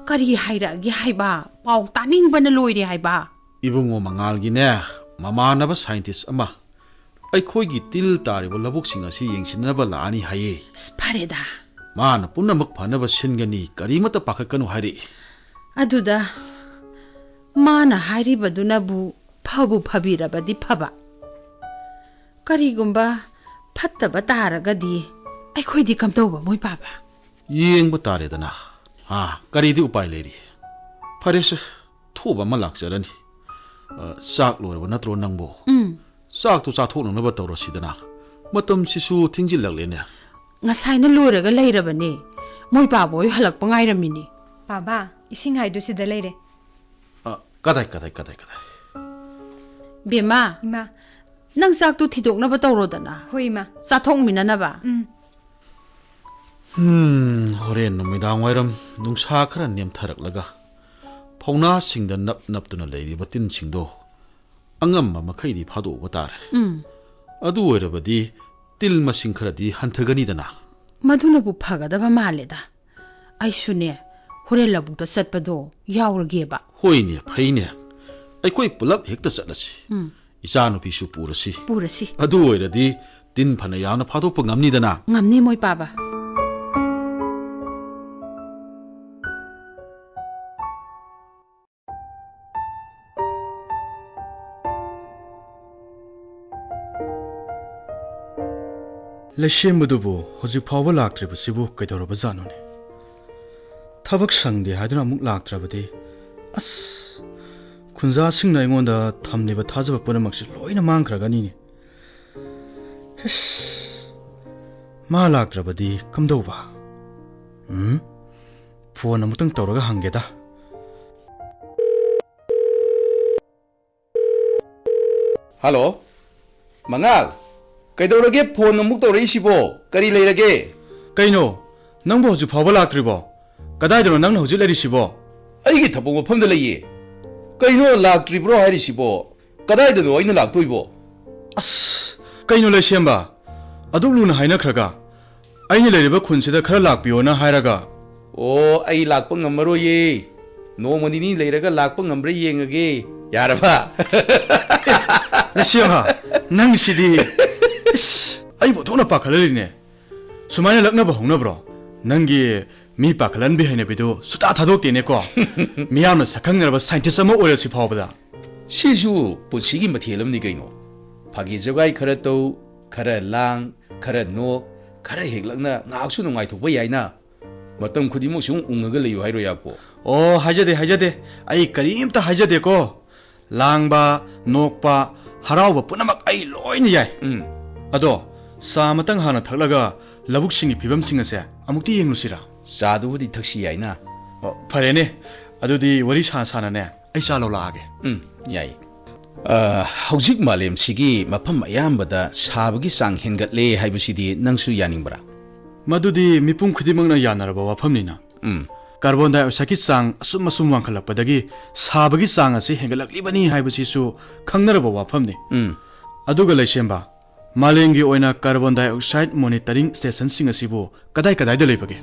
ꯀꯔꯤ ꯍꯥꯏꯔꯛꯑꯒꯦ ꯍꯥꯏꯕ? ꯄꯥꯎ ꯇꯥꯅꯤꯡꯕꯅ ꯂꯣꯏꯔꯦ ꯍꯥꯏꯕ꯫ ꯏꯕꯨꯡꯉꯣ ꯃꯉꯥꯜꯒꯤꯅꯦ, ꯃꯃꯥꯟꯅꯕ ꯁꯥꯏꯟꯇꯤꯁ ꯑꯃ ꯑꯩꯈꯣꯏꯒꯤ ꯇꯤꯜ ꯇꯥꯔꯤꯕ ꯂꯧꯕꯨꯛꯁꯤꯡ ꯑꯁꯤ ꯌꯦꯡꯁꯤꯟꯅꯕ ꯂꯥꯛꯑꯅꯤ ꯍꯥꯏꯌꯦ꯫ ꯑꯁ, ꯐꯔꯦꯗ꯫ ꯃꯥꯅ ꯄꯨꯝꯅꯃꯛ ꯐꯅꯕ ꯁꯤꯟꯒꯅꯤ, ꯀꯔꯤꯃꯠꯇ ꯄꯥꯈꯠꯀꯅꯨ ꯍꯥꯏꯔꯛꯏ꯫ ꯑꯗꯨꯗ ꯃꯥꯅ ꯍꯥꯏꯔꯤꯕꯗꯨꯅꯕꯨ ꯐꯕꯨ ꯐꯕꯤꯔꯕꯗꯤ ꯐꯕ꯫ ꯀꯔꯤꯒꯨꯝꯕ ꯐꯠꯇꯕ ꯇꯥꯔꯒꯗꯤ ꯑꯩꯈꯣꯏꯗꯤ ꯀꯝꯗꯧꯕ, ꯃꯣꯏ ꯄꯥꯕ? ꯌꯦꯡꯕ ꯇꯥꯔꯦꯗꯅ꯫ ꯑꯥ, ꯀꯔꯤꯗꯤ ꯎꯄꯥꯏ ꯂꯩꯔꯤ? ꯐꯔꯦꯁꯦ, ꯊꯣꯛꯑꯕ ꯑꯃ ꯂꯥꯛꯆꯔꯅꯤ꯫ ꯑ, ꯆꯥꯛ ꯂꯣꯏꯔꯕ ꯅꯠꯇ꯭ꯔꯣ ꯅꯪꯕꯣ? ꯎꯝ꯫ ꯆꯥꯛꯇꯣ ꯆꯥꯊꯣꯛꯅꯅꯕ ꯇꯧꯔꯁꯤꯗꯅ꯫ ꯃꯇꯝꯁꯤꯁꯨ ꯊꯦꯡꯖꯤꯜꯂꯛꯂꯦꯅꯦ꯫ ꯉꯁꯥꯏꯅ ꯂꯣꯏꯔꯒ ꯂꯩꯔꯕꯅꯦ꯫ ꯃꯣꯏ ꯄꯥꯕ ꯍꯣꯏ ꯍꯜꯂꯛꯄ ꯉꯥꯏꯔꯝꯃꯤꯅꯦ꯫ ꯄꯥꯕ, ꯏꯁꯤꯡ ꯍꯥꯏꯗꯣ ꯁꯤꯗ ꯂꯩꯔꯦ꯫ ꯑ, ꯀꯗꯥꯏ, ꯀꯗꯥꯏ, ꯀꯗꯥꯏ, ꯀꯗꯥꯏ? ꯕꯦꯝꯃ, ꯏꯃꯥ꯫ ꯅꯪ ꯆꯥꯛꯇꯨ ꯊꯤꯗꯣꯛꯅꯕ ꯇꯧꯔꯣꯗꯅ꯫ ꯍꯣꯏ, ꯏꯃꯥ꯫ ꯆꯥꯊꯣꯛꯃꯤꯟꯅꯅꯕ꯫ ꯎꯝ꯫ ꯍꯝ, ꯍꯣꯔꯦꯟ ꯅꯨꯃꯤꯗꯥꯡ ꯋꯥꯏꯔꯝ ꯅꯨꯡꯁꯥ ꯈꯔ ꯅꯦꯝꯊꯔꯛꯂꯒ ꯐꯧꯅꯥꯁꯤꯡꯗ ꯅꯞ ꯅꯞꯇꯨꯅ ꯂꯩꯔꯤꯕ ꯇꯤꯟꯁꯤꯡꯗꯣ ꯑꯉꯝꯕ ꯃꯈꯩꯗꯤ ꯐꯥꯗꯣꯛꯄ ꯇꯥꯔꯦ꯫ ꯎꯝ꯫ ꯑꯗꯨ ꯑꯣꯏꯔꯕꯗꯤ ꯇꯤꯜ ꯃꯁꯤꯡ ꯈꯔꯗꯤ ꯍꯟꯊꯒꯅꯤꯗꯅ꯫ ꯃꯗꯨꯅꯕꯨ ꯐꯒꯗꯕ ꯃꯥꯜꯂꯦꯗ꯫ ꯑꯩꯁꯨꯅꯦ, ꯍꯣꯔꯦꯟ ꯂꯧꯕꯨꯛꯇ ꯆꯠꯄꯗꯣ ꯌꯥꯎꯔꯒꯦꯕ꯫ ꯍꯣꯏꯅꯦ, ꯐꯩꯅꯦ꯫ ꯑꯩꯈꯣꯏ ꯄꯨꯂꯞ ꯍꯦꯛꯇ ꯆꯠꯂꯁꯤ꯫ ꯎꯝ꯫ ꯏꯆꯥꯅꯨꯄꯤꯁꯨ ꯄꯨꯔꯁꯤ꯫ ꯄꯨꯔꯁꯤ꯫ ꯑꯗꯨ ꯑꯣꯏꯔꯗꯤ ꯇꯤꯟ ꯐꯅ ꯌꯥꯝꯅ ꯐꯥꯗꯣꯛꯄ ꯉꯝꯅꯤꯗꯅ꯫ ꯉꯝꯅꯤ, ꯃꯣꯏ ꯄꯥꯕ꯫ ꯂꯩꯁꯦꯝꯕꯗꯨꯕꯨ ꯍꯧꯖꯤꯛ ꯐꯥꯎꯕ ꯂꯥꯛꯇ꯭ꯔꯤꯕꯁꯤꯕꯨ ꯀꯩꯗꯧꯔꯕꯖꯥꯠꯅꯣꯅꯦ? ꯊꯕꯛ ꯁꯪꯗꯦ ꯍꯥꯏꯗꯨꯅ ꯑꯃꯨꯛ ꯂꯥꯛꯇ꯭ꯔꯕꯗꯤ, ꯑꯁ, ꯈꯨꯟꯖꯥꯁꯤꯡꯅ ꯑꯩꯉꯣꯟꯗ ꯊꯝꯂꯤꯕ ꯊꯥꯖꯕ ꯄꯨꯝꯅꯃꯛꯁꯦ ꯂꯣꯏꯅ ꯃꯥꯡꯈ꯭ꯔꯒꯅꯤꯅꯦ꯫ ꯏꯁ, ꯃꯥ ꯂꯥꯛꯇ꯭ꯔꯕꯗꯤ ꯀꯝꯗꯧꯕ? ꯎꯝ, ꯐꯣꯟ ꯑꯃꯨꯛꯇꯪ ꯇꯧꯔꯒ ꯍꯪꯒꯦꯗ꯫ ꯍꯜꯂꯣ, ꯃꯉꯥꯜ, ꯀꯩꯗꯧꯔꯒꯦ ꯐꯣꯟ ꯑꯃꯨꯛ ꯇꯧꯔꯛꯏꯁꯤꯕꯣ? ꯀꯔꯤ ꯂꯩꯔꯒꯦ? ꯀꯩꯅꯣ, ꯅꯪꯕꯨ ꯍꯧꯖꯤꯛ ꯐꯥꯎꯕ ꯂꯥꯛꯇ꯭ꯔꯤꯕꯣ? ꯀꯗꯥꯏꯗꯅꯣ ꯅꯪꯅ ꯍꯧꯖꯤꯛ ꯂꯩꯔꯤꯁꯤꯕꯣ? ꯑꯩꯒꯤ ꯊꯕꯛ ꯃꯐꯝꯗ ꯂꯩꯌꯦ꯫ ꯀꯩꯅꯣ, ꯂꯥꯛꯇ꯭ꯔꯤꯕ꯭ꯔꯣ ꯍꯥꯏꯔꯤꯁꯤꯕꯣ? ꯀꯗꯥꯏꯗꯅꯣ ꯑꯩꯅ ꯂꯥꯛꯇꯣꯏꯕꯣ? ꯑꯁ, ꯀꯩꯅꯣ ꯂꯩꯁꯦꯝꯕ? ꯑꯗꯨꯛ ꯂꯨꯅ ꯍꯥꯏꯅꯈ꯭ꯔꯒ, ꯑꯩꯅ ꯂꯩꯔꯤꯕ ꯈꯨꯟꯁꯤꯗ ꯈꯔ ꯂꯥꯛꯄꯤꯌꯣꯅ ꯍꯥꯏꯔꯒ꯫ ꯑꯣ, ꯑꯩ ꯂꯥꯛꯄ ꯉꯝꯃꯔꯣꯏꯌꯦ꯫ ꯅꯣꯡꯃ ꯅꯤꯅꯤ ꯂꯩꯔꯒ ꯂꯥꯛꯄ ꯉꯝꯕ꯭ꯔꯥ ꯌꯦꯡꯉꯒꯦ꯫ ꯌꯥꯔꯕ? ꯂꯩꯁꯦꯝꯕ, ꯅꯪꯁꯤꯗꯤ꯫ ꯏꯁ, ꯑꯩꯕꯨ ꯊꯣꯛꯅ ꯄꯥꯈꯠꯍꯜꯂꯤꯅꯦ꯫ ꯁꯨꯃꯥꯏꯅ ꯂꯛꯅꯕ ꯍꯧꯅꯕ꯭ꯔꯣ? ꯅꯪꯒꯤ ꯃꯤ ꯄꯥꯈꯠꯍꯟꯕꯤ ꯍꯩꯅꯕꯤꯗꯨ ꯁꯨꯇꯥ ꯊꯥꯗꯣꯛꯇꯦꯅꯦꯀꯣ꯫ ꯃꯤꯌꯥꯝꯅ ꯁꯛꯈꯪꯅꯔꯕ scientist ꯑꯃ ꯑꯣꯏꯔꯁꯤ ꯐꯥꯎꯕꯗ꯫ ꯁꯤꯁꯨ ꯄꯨꯟꯁꯤꯒꯤ ꯃꯊꯦꯜ ꯑꯃꯅꯤ ꯀꯩꯅꯣ꯫ ꯐꯥꯒꯤ ꯖꯣꯒꯥꯏ ꯈꯔ ꯇꯧ, ꯈꯔ ꯂꯥꯡ, ꯈꯔ ꯅꯣꯛ, ꯈꯔ ꯍꯦꯛ ꯂꯛꯅ ꯉꯥꯏꯍꯥꯛꯁꯨ ꯅꯨꯡꯉꯥꯏꯊꯣꯛꯄ ꯌꯥꯏꯅ꯫ ꯃꯇꯝ ꯈꯨꯗꯤꯡꯃꯛ ꯁꯨꯝ ꯎꯪꯉꯒ ꯂꯩꯌꯨ ꯍꯥꯏꯔꯣ, ꯌꯥꯄꯣ? ꯑꯣ, ꯍꯥꯏꯖꯗꯦ, ꯍꯥꯏꯖꯗꯦ꯫ ꯑꯩ ꯀꯔꯤꯝꯇ ꯍꯥꯏꯖꯗꯦꯀꯣ꯫ ꯂꯥꯡꯕ, ꯅꯣꯛꯄ, ꯍꯔꯥꯎꯕ ꯄꯨꯝꯅꯃꯛ ꯑꯩ ꯂꯣꯏꯅ ꯌꯥꯏ꯫ ꯎꯝ꯫ ꯑꯗꯣ, ꯆꯥ ꯑꯃꯇꯪ ꯍꯥꯟꯅ ꯊꯛꯂꯒ ꯂꯧꯕꯨꯛꯁꯤꯡꯒꯤ ꯐꯤꯕꯝꯁꯤꯡ ꯑꯁꯦ ꯑꯃꯨꯛꯇꯤ ꯌꯦꯡꯂꯨꯁꯤꯔꯥ? ꯆꯥꯗꯨꯕꯨꯗꯤ ꯊꯛꯁꯤ ꯌꯥꯏꯅ꯫ ꯑꯣ, ꯐꯔꯦꯅꯦ꯫ ꯑꯗꯨꯗꯤ ꯋꯥꯔꯤ ꯁꯥ ꯁꯥꯅꯅꯦ, ꯑꯩ ꯆꯥ ꯂꯧ ꯂꯥꯛꯑꯒꯦ꯫ ꯎꯝ, ꯌꯥꯏ꯫ ꯑ, ꯍꯧꯖꯤꯛ ꯃꯥꯂꯦꯝꯁꯤꯒꯤ ꯃꯐꯝ ꯑꯌꯥꯝꯕꯗ ꯁꯥꯕꯒꯤ ꯆꯥꯡ ꯍꯦꯟꯒꯠꯂꯦ ꯍꯥꯏꯕꯁꯤꯗꯤ ꯅꯪꯁꯨ ꯌꯥꯅꯤꯡꯕ꯭ꯔꯥ? ꯃꯗꯨꯗꯤ ꯃꯤꯄꯨꯝ ꯈꯨꯗꯤꯡꯃꯛꯅ ꯌꯥꯅꯔꯕ ꯋꯥꯐꯝꯅꯤꯅ꯫ ꯎꯝ꯫ ꯀꯥꯔꯕꯣꯟ ꯗꯥꯏꯑꯣꯛꯁꯥꯏꯗꯀꯤ ꯆꯥꯡ ꯑꯁꯨꯝ ꯑꯁꯨꯝ ꯋꯥꯡꯈꯠꯂꯛꯄꯗꯒꯤ ꯁꯥꯕꯒꯤ ꯆꯥꯡ ꯑꯁꯤ ꯍꯦꯟꯒꯠꯂꯛꯂꯤꯕꯅꯤ ꯍꯥꯏꯕꯁꯤꯁꯨ ꯈꯪꯅꯔꯕ ꯋꯥꯐꯝꯅꯤ꯫ ꯎꯝ꯫ ꯑꯗꯨꯒ ꯂꯩꯁꯦꯝꯕ, ꯃꯥꯂꯦꯝꯒꯤ ꯑꯣꯏꯅ ꯀꯥꯔꯕꯣꯟ ꯗꯥꯏꯑꯣꯛꯁꯥꯏꯗ ꯃꯣꯅꯤꯇꯔꯤꯡ ꯁ꯭ꯇꯦꯁꯟꯁꯤꯡ ꯑꯁꯤꯕꯨ ꯀꯗꯥꯏ ꯀꯗꯥꯏꯗ ꯂꯩꯕꯒꯦ?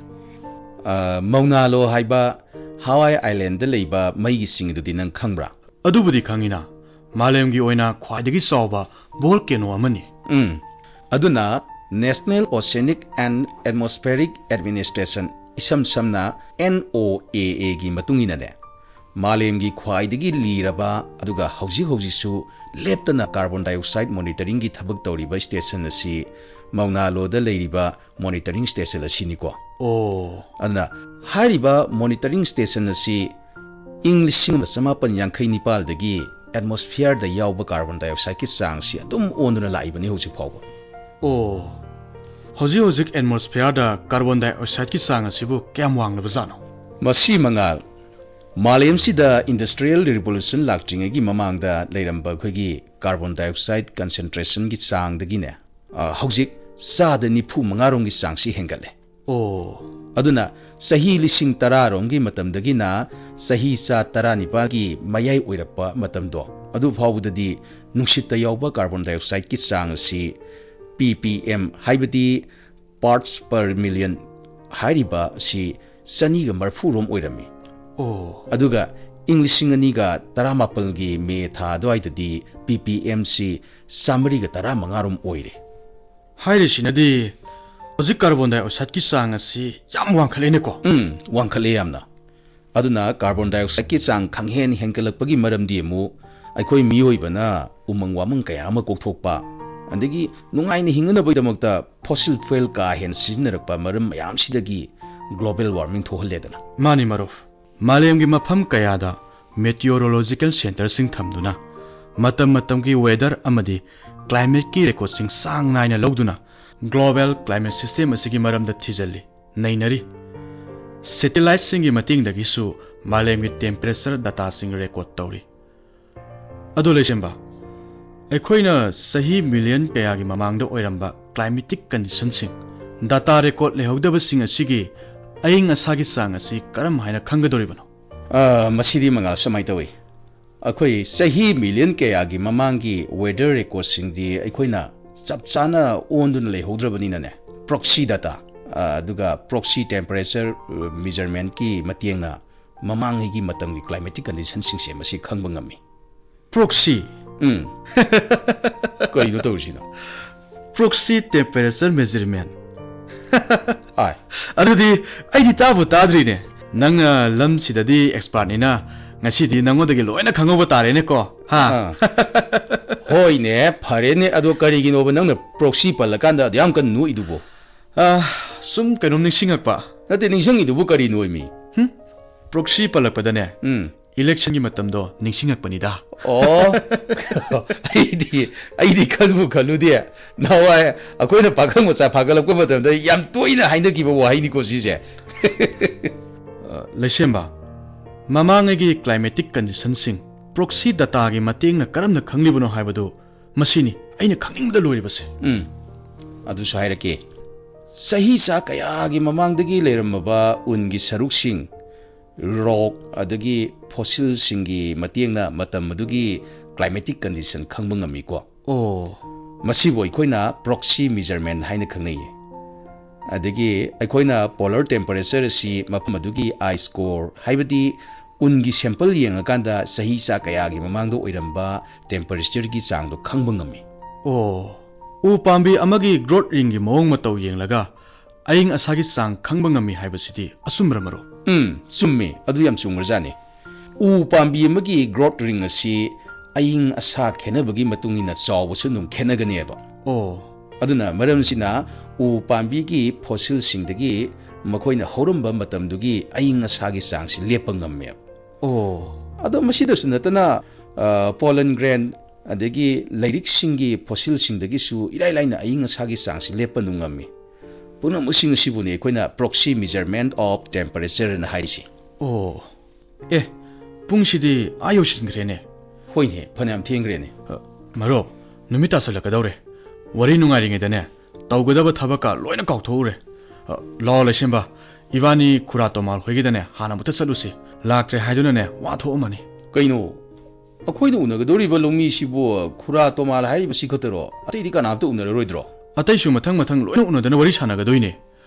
ꯑ, ꯃꯧꯅꯥꯂꯣ ꯍꯥꯏꯕ ꯍꯋꯥꯏ ꯑꯥꯏꯂꯦꯟꯗ ꯂꯩꯕ ꯃꯩꯒꯤ ꯆꯤꯡ ꯑꯗꯨꯗꯤ ꯅꯪ ꯈꯪꯕ꯭ꯔꯥ? ꯑꯗꯨꯕꯨꯗꯤ ꯈꯪꯉꯤꯅ, ꯃꯥꯂꯦꯝꯒꯤ ꯑꯣꯏꯅ ꯈ꯭ꯋꯥꯏꯗꯒꯤ ꯆꯥꯎꯕ ꯚꯣꯜꯀꯦꯅꯣ ꯑꯃꯅꯤ꯫ ꯎꯝ, ꯑꯗꯨꯅ National Oceanic and Atmospheric Administration, ꯏꯁꯝ ꯁꯝꯅ N O A A ꯒꯤ ꯃꯇꯨꯡ ꯏꯟꯅꯅꯦ, ꯃꯥꯂꯦꯝꯒꯤ ꯈ꯭ꯋꯥꯏꯗꯒꯤ ꯂꯤꯔꯕ ꯑꯗꯨꯒ ꯍꯧꯖꯤꯛ ꯍꯧꯖꯤꯛꯁꯨ ꯂꯦꯞꯇꯅ ꯀꯥꯔꯕꯣꯟ ꯗꯥꯏꯑꯣꯛꯁꯥꯏꯗ ꯃꯣꯅꯤꯇꯔꯤꯡꯒꯤ ꯊꯕꯛ ꯇꯧꯔꯤꯕ ꯁ꯭ꯇꯦꯁꯟ ꯑꯁꯤ ꯃꯧꯅꯥꯂꯣꯗ ꯂꯩꯔꯤꯕ ꯃꯣꯅꯤꯇꯔꯤꯡ ꯁ꯭ꯇꯦꯁꯟ ꯑꯁꯤꯅꯤꯀꯣ꯫ ꯑꯣ꯫ ꯑꯗꯨꯅ ꯍꯥꯏꯔꯤꯕ ꯃꯣꯅꯤꯇꯔꯤꯡ ꯁ꯭ꯇꯦꯁꯟ ꯑꯁꯤ ꯏꯪ ꯂꯤꯁꯤꯡ ꯑꯃ ꯆꯃꯥꯄꯟ ꯌꯥꯡꯈꯩ ꯅꯤꯄꯥꯜꯗꯒꯤ ꯑꯦꯠꯃꯣꯁꯐꯤꯌꯔꯗ ꯌꯥꯎꯕ ꯀꯥꯔꯕꯣꯟ ꯗꯥꯏꯑꯣꯛꯁꯥꯏꯗꯀꯤ ꯆꯥꯡꯁꯤ ꯑꯗꯨꯝ ꯑꯣꯟꯗꯨꯅ ꯂꯥꯛꯏꯕꯅꯤ ꯍꯧꯖꯤꯛ ꯐꯥꯎꯕ꯫ ꯑꯣ꯫ ꯍꯧꯖꯤꯛ ꯍꯧꯖꯤꯛ ꯑꯦꯠꯃꯣꯁꯐꯤꯌꯔꯗ ꯀꯥꯔꯕꯣꯟ ꯗꯥꯏꯑꯣꯛꯁꯥꯏꯗꯀꯤ ꯆꯥꯡ ꯑꯁꯤꯕꯨ ꯀꯌꯥꯝ ꯋꯥꯡꯂꯕꯖꯥꯠꯅꯣ? ꯃꯁꯤ ꯃꯉꯥꯜ, ꯃꯥꯂꯦꯝꯁꯤꯗ ꯏꯟꯗꯁꯇ꯭ꯔꯤꯌꯦꯜ ꯔꯤꯚꯣꯂꯨꯁꯟ ꯂꯥꯛꯇ꯭ꯔꯤꯉꯩꯒꯤ ꯃꯃꯥꯡꯗ ꯂꯩꯔꯝꯕ ꯑꯩꯈꯣꯏꯒꯤ ꯀꯥꯔꯕꯣꯟ ꯗꯥꯏꯑꯣꯛꯁꯥꯏꯗ ꯀꯟꯁꯦꯟꯇ꯭ꯔꯦꯁꯟꯒꯤ ꯆꯥꯡꯗꯒꯤꯅꯦ, ꯑ, ꯍꯧꯖꯤꯛ ꯆꯥꯗ ꯅꯤꯐꯨ ꯃꯉꯥꯔꯣꯝꯒꯤ ꯆꯥꯡꯁꯤ ꯍꯦꯟꯒꯠꯂꯦ꯫ ꯑꯣ꯫ ꯑꯗꯨꯅ ꯆꯍꯤ ꯂꯤꯁꯤꯡ ꯇꯔꯥꯔꯣꯝꯒꯤ ꯃꯇꯝꯗꯒꯤꯅ ꯆꯍꯤ ꯆꯥ ꯇꯔꯥꯅꯤꯄꯥꯜꯒꯤ ꯃꯌꯥꯏ ꯑꯣꯏꯔꯛꯄ ꯃꯇꯝꯗꯣ, ꯑꯗꯨ ꯐꯥꯎꯕꯗꯗꯤ ꯅꯨꯡꯁꯤꯠꯇ ꯌꯥꯎꯕ ꯀꯥꯔꯕꯣꯟ ꯗꯥꯏꯑꯣꯛꯁꯥꯏꯗꯀꯤ ꯆꯥꯡ ꯑꯁꯤ ꯄꯤ ꯄꯤ ꯑꯦꯝ, ꯍꯥꯏꯕꯗꯤ parts per million ꯍꯥꯏꯔꯤꯕ ꯑꯁꯤ ꯆꯅꯤꯒ ꯃꯔꯐꯨꯔꯣꯝ ꯑꯣꯏꯔꯝꯃꯤ꯫ ꯑꯣ꯫ ꯑꯗꯨꯒ ꯏꯪ ꯂꯤꯁꯤꯡ ꯑꯅꯤꯒ ꯇꯔꯥꯃꯥꯄꯜꯒꯤ ꯃꯦ ꯊꯥ ꯑꯗꯨꯋꯥꯏꯗꯗꯤ ꯄꯤ ꯄꯤ ꯑꯦꯝ ꯁꯤ ꯆꯥꯃꯔꯤꯒ ꯇꯔꯥꯃꯉꯥꯔꯣꯝ ꯑꯣꯏꯔꯦ꯫ ꯍꯥꯏꯔꯤꯁꯤꯅꯗꯤ ꯍꯧꯖꯤꯛ ꯀꯥꯔꯕꯣꯟ ꯗꯥꯏꯑꯣꯛꯁꯥꯏꯗꯀꯤ ꯆꯥꯡ ꯑꯁꯤ ꯌꯥꯝ ꯋꯥꯡꯈꯠꯂꯦꯅꯦꯀꯣ? ꯎꯝ, ꯋꯥꯡꯈꯠꯂꯦ ꯌꯥꯝꯅ꯫ ꯑꯗꯨꯅ ꯀꯥꯔꯕꯣꯟ ꯗꯥꯏꯑꯣꯛꯁꯥꯏꯗꯀꯤ ꯆꯥꯡ ꯈꯪꯍꯦꯟ ꯍꯦꯟꯒꯠꯂꯛꯄꯒꯤ ꯃꯔꯝꯗꯤ ꯑꯃꯨꯛ ꯑꯩꯈꯣꯏ ꯃꯤꯑꯣꯏꯕꯅ ꯎꯃꯪ ꯋꯥꯃꯪ ꯀꯌꯥ ꯑꯃ ꯀꯣꯛꯊꯣꯛꯄ, ꯑꯗꯒꯤ ꯅꯨꯡꯉꯥꯏꯅ ꯍꯤꯡꯅꯅꯕꯒꯤꯗꯃꯛꯇ fossil fuel ꯀꯥ ꯍꯦꯟꯅ ꯁꯤꯖꯤꯟꯅꯔꯛꯄ ꯃꯔꯝ ꯃꯌꯥꯝꯁꯤꯗꯒꯤ global warming ꯊꯣꯛꯍꯜꯂꯦꯗꯅ꯫ ꯃꯥꯅꯤ ꯃꯔꯨꯞ, ꯃꯥꯂꯦꯝꯒꯤ ꯃꯐꯝ ꯀꯌꯥꯗ meteorological centreꯁꯤꯡ ꯊꯝꯗꯨꯅ ꯃꯇꯝ ꯃꯇꯝꯒꯤ weather ꯑꯃꯗꯤ climateꯀꯤ recordꯁꯤꯡ ꯆꯥꯡ ꯅꯥꯏꯅ ꯂꯧꯗꯨꯅ global climate system ꯑꯁꯤꯒꯤ ꯃꯔꯝꯗ ꯊꯤꯖꯤꯜꯂꯤ, ꯅꯩꯅꯔꯤ꯫ Satelliteꯁꯤꯡꯒꯤ ꯃꯇꯦꯡꯗꯒꯤꯁꯨ ꯃꯥꯂꯦꯝꯒꯤ temperature dataꯁꯤꯡ record ꯇꯧꯔꯤ꯫ ꯑꯗꯣ ꯂꯩꯁꯦꯝꯕ, ꯑꯩꯈꯣꯏꯅ ꯆꯍꯤ million ꯀꯌꯥꯒꯤ ꯃꯃꯥꯡꯗ ꯑꯣꯏꯔꯝꯕ climatic conditionꯁꯤꯡ, data record ꯂꯩꯍꯧꯗꯕꯁꯤꯡ ꯑꯁꯤꯒꯤ ꯑꯏꯪ ꯑꯁꯥꯒꯤ ꯆꯥꯡ ꯑꯁꯤ ꯀꯔꯝ ꯍꯥꯏꯅ ꯈꯪꯒꯗꯧꯔꯤꯕꯅꯣ? ꯑ, ꯃꯁꯤꯗꯤ ꯃꯉꯥꯜ ꯁꯨꯃꯥꯏꯅ ꯇꯧꯏ꯫ ꯑꯩꯈꯣꯏ ꯆꯍꯤ million ꯀꯌꯥꯒꯤ ꯃꯃꯥꯡꯒꯤ weather recordꯁꯤꯡꯗꯤ ꯑꯩꯈꯣꯏꯅ ꯆꯞ ꯆꯥꯅ ꯑꯣꯟꯗꯨꯅ ꯂꯩꯍꯧꯗ꯭ꯔꯕꯅꯤꯅꯅꯦ, proxy data, ꯑ, ꯑꯗꯨꯒ proxy temperature, ꯑ, measurementꯀꯤ ꯃꯇꯦꯡꯅ ꯃꯃꯥꯡꯉꯩꯒꯤ ꯃꯇꯝꯒꯤ climatic conditionꯁꯤꯡꯁꯦ ꯃꯁꯤ ꯈꯪꯕ ꯉꯝꯃꯤ꯫ Proxy? ꯎꯝ꯫ ꯀꯩꯅꯣ ꯇꯧꯔꯤꯁꯤꯅ? Proxy temperature measurement꯫ ꯑꯥꯏ꯫ ꯑꯗꯨꯗꯤ ꯑꯩꯗꯤ ꯇꯥꯕꯨ ꯇꯥꯗ꯭ꯔꯤꯅꯦ꯫ ꯅꯪꯅ ꯂꯝꯁꯤꯗꯗꯤ expertꯅꯤꯅ ꯉꯁꯤꯗꯤ ꯅꯪꯉꯣꯟꯗꯒꯤ ꯂꯣꯏꯅ ꯈꯪꯍꯧꯕ ꯇꯥꯔꯦꯅꯦꯀꯣ, ꯍꯥ? ꯑꯥ꯫ ꯍꯣꯏꯅꯦ, ꯐꯔꯦꯅꯦ, ꯑꯗꯣ ꯀꯔꯤꯒꯤꯅꯣꯕ ꯅꯪꯅ proxy ꯄꯜꯂꯀꯥꯟꯗ ꯑꯗꯨ ꯌꯥꯝ ꯀꯟꯅ ꯅꯣꯛꯏꯗꯨꯕꯣ? ꯑꯥ, ꯁꯨꯝ ꯀꯩꯅꯣꯝ ꯅꯤꯡꯁꯤꯡꯉꯛꯄ꯫ ꯅꯠꯇꯦ, ꯅꯤꯡꯁꯤꯡꯉꯤꯗꯨꯕꯨ ꯀꯔꯤꯅꯣ ꯃꯤ? ꯍꯨꯝ? Proxy ꯄꯜꯂꯛꯄꯗꯅꯦ, ꯎꯝ꯫ ꯏꯂꯦꯛꯁꯟꯒꯤ ꯃꯇꯝꯗꯣ ꯅꯤꯡꯁꯤꯡꯉꯛꯄꯅꯤꯗ꯫ ꯑꯣ, ꯑꯩꯗꯤ ꯑꯩꯗꯤ ꯈꯜꯕꯨ ꯈꯜꯂꯨꯗꯦ꯫ ꯅꯍꯥꯟꯋꯥꯏ ꯑꯩꯈꯣꯏꯅ ꯄꯥꯈꯪ ꯃꯆꯥ ꯐꯥꯒꯠꯂꯛꯄ ꯃꯇꯝꯗ ꯌꯥꯝ ꯇꯣꯏꯅ ꯍꯥꯏꯅꯈꯤꯕ ꯋꯥꯍꯩꯅꯤꯀꯣ ꯁꯤꯁꯦ꯫ ꯑ, ꯂꯩꯁꯦꯝꯕ, ꯃꯃꯥꯡꯉꯩꯒꯤ climatic conditionꯁꯤꯡ proxy dataꯒꯤ ꯃꯇꯦꯡꯅ ꯀꯔꯝꯅ ꯈꯪꯂꯤꯕꯅꯣ ꯍꯥꯏꯕꯗꯨ ꯃꯁꯤꯅꯤ ꯑꯩꯅ ꯈꯪꯅꯤꯡꯕꯗ ꯂꯣꯏꯔꯤꯕꯁꯦ꯫ ꯎꯝ, ꯑꯗꯨꯁꯨ ꯍꯥꯏꯔꯛꯀꯦ꯫ ꯆꯍꯤ ꯆꯥ ꯀꯌꯥꯒꯤ ꯃꯃꯥꯡꯗꯒꯤ ꯂꯩꯔꯝꯃꯕ ꯎꯟꯒꯤ ꯁꯔꯨꯛꯁꯤꯡ, ꯔꯣꯛ, ꯑꯗꯒꯤ ꯐꯣꯁꯤꯜꯁꯤꯡꯒꯤ ꯃꯇꯦꯡꯅ ꯃꯇꯝ ꯑꯗꯨꯒꯤ climatic condition ꯈꯪꯕ ꯉꯝꯃꯤꯀꯣ꯫ ꯑꯣ, ꯃꯁꯤꯕꯨ ꯑꯩꯈꯣꯏꯅ proxy measurement ꯍꯥꯏꯅ ꯈꯪꯅꯩꯌꯦ꯫ ꯑꯗꯒꯤ ꯑꯩꯈꯣꯏꯅ polar temperature ꯑꯁꯤ ꯃꯐꯝ ꯑꯗꯨꯒꯤ ice core, ꯍꯥꯏꯕꯗꯤ ꯎꯟꯒꯤ sample ꯌꯦꯡꯉꯀꯥꯟꯗ ꯆꯍꯤ ꯆꯥ ꯀꯌꯥꯒꯤ ꯃꯃꯥꯡꯗ ꯑꯣꯏꯔꯝꯕ temperatureꯒꯤ ꯆꯥꯡꯗꯣ ꯈꯪꯕ ꯉꯝꯃꯤ꯫ ꯑꯣ, ꯎ ꯄꯥꯝꯕꯤ ꯑꯃꯒꯤ growth ꯔꯤꯡꯒꯤ ꯃꯑꯣꯡ ꯃꯇꯧ ꯌꯦꯡꯂꯒ ꯑꯏꯪ ꯑꯁꯥꯒꯤ ꯆꯥꯡ ꯈꯪꯕ ꯉꯝꯃꯤ ꯍꯥꯏꯕꯁꯤꯗꯤ ꯑꯆꯨꯝꯕ꯭ꯔ ꯃꯔꯨꯞ? ꯎꯝ, ꯆꯨꯝꯃꯤ꯫ ꯑꯗꯨ ꯌꯥꯝ ꯆꯨꯝꯈ꯭ꯔꯖꯥꯠꯅꯤ꯫ ꯎ ꯄꯥꯝꯕꯤ ꯑꯃꯒꯤ growth ring ꯑꯁꯤ ꯑꯏꯪ ꯑꯁꯥ ꯈꯦꯠꯅꯕꯒꯤ ꯃꯇꯨꯡ ꯏꯟꯅ ꯆꯥꯎꯕꯁꯨ ꯑꯗꯨꯝ ꯈꯦꯠꯅꯒꯅꯦꯕ꯫ ꯑꯣ, ꯑꯗꯨꯅ ꯃꯔꯝꯁꯤꯅ ꯎ ꯄꯥꯝꯕꯤꯒꯤ fossilꯁꯤꯡꯗꯒꯤ ꯃꯈꯣꯏꯅ ꯍꯧꯔꯝꯕ ꯃꯇꯝꯗꯨꯒꯤ ꯑꯏꯪ ꯑꯁꯥꯒꯤ ꯆꯥꯡꯁꯤ ꯂꯦꯞꯄ ꯉꯝꯃꯦꯕ꯫ ꯑꯣ, ꯑꯗꯣ ꯃꯁꯤꯗꯁꯨ ꯅꯠꯇꯅ, ꯑ, pollen grain, ꯑꯗꯒꯤ ꯂꯩꯔꯤꯛꯁꯤꯡꯒꯤ fossilꯁꯤꯡꯗꯒꯤꯁꯨ ꯏꯔꯥꯏ ꯂꯥꯏꯅ ꯑꯏꯪ ꯑꯁꯥꯒꯤ ꯆꯥꯡꯁꯤ ꯂꯦꯞꯄ ꯑꯗꯨꯝ ꯉꯝꯃꯤ꯫ ꯄꯨꯝꯅꯃꯛꯁꯤꯡ ꯑꯁꯤꯕꯨꯅꯤ ꯑꯩꯈꯣꯏꯅ proxy measurement of temperatureꯅ ꯍꯥꯏꯔꯤꯁꯤ꯫ ꯑꯣ, ꯑꯦ, ꯄꯨꯡꯁꯤꯗꯤ ꯑꯥ ꯌꯧꯁꯤꯟꯈ꯭ꯔꯦꯅꯦ꯫ ꯍꯣꯏꯅꯦ, ꯐꯅꯌꯥꯝ ꯊꯦꯡꯈ꯭ꯔꯦꯅꯦ꯫ ꯑ, ꯃꯔꯨꯞ, ꯅꯨꯃꯤꯠ ꯇꯥꯁꯜꯂꯛꯀꯗꯧꯔꯦ꯫ ꯋꯥꯔꯤ ꯅꯨꯡꯉꯥꯏꯔꯤꯉꯩꯗꯅꯦ, ꯇꯧꯒꯗꯕ ꯊꯕꯛꯀ ꯂꯣꯏꯅ ꯀꯥꯎꯊꯣꯛꯎꯔꯦ꯫ ꯑ, ꯂꯥꯛꯑꯣ ꯂꯩꯁꯦꯝꯕ, ꯏꯕꯥꯅꯤ ꯈꯨꯔꯥ ꯇꯣꯃꯥꯜ ꯍꯣꯏꯒꯤꯗꯅꯦ ꯍꯥꯟꯅ ꯑꯃꯨꯛꯇ ꯆꯠꯂꯨꯁꯤ꯫ ꯂꯥꯛꯇ꯭ꯔꯦ ꯍꯥꯏꯗꯨꯅꯅꯦ ꯋꯥ ꯊꯣꯛꯑꯝꯃꯅꯤ꯫ ꯀꯩꯅꯣ? ꯑꯩꯈꯣꯏꯅ ꯎꯅꯒꯗꯧꯔꯤꯕ ꯂꯧꯃꯤꯁꯤꯕꯨ ꯈꯨꯔꯥ ꯇꯣꯃꯥꯜ ꯍꯥꯏꯔꯤꯕꯁꯤ ꯈꯛꯇꯔꯣ? ꯑꯇꯩꯗꯤ ꯀꯅꯥꯝꯇ ꯎꯅꯔꯔꯣꯏꯗ꯭ꯔꯣ? ꯑꯇꯩꯁꯨ ꯃꯊꯪ ꯃꯊꯪ ꯂꯣꯏꯅ ꯎꯅꯗꯅ ꯋꯥꯔꯤ ꯁꯥꯟꯅꯒꯗꯣꯏꯅꯦ꯫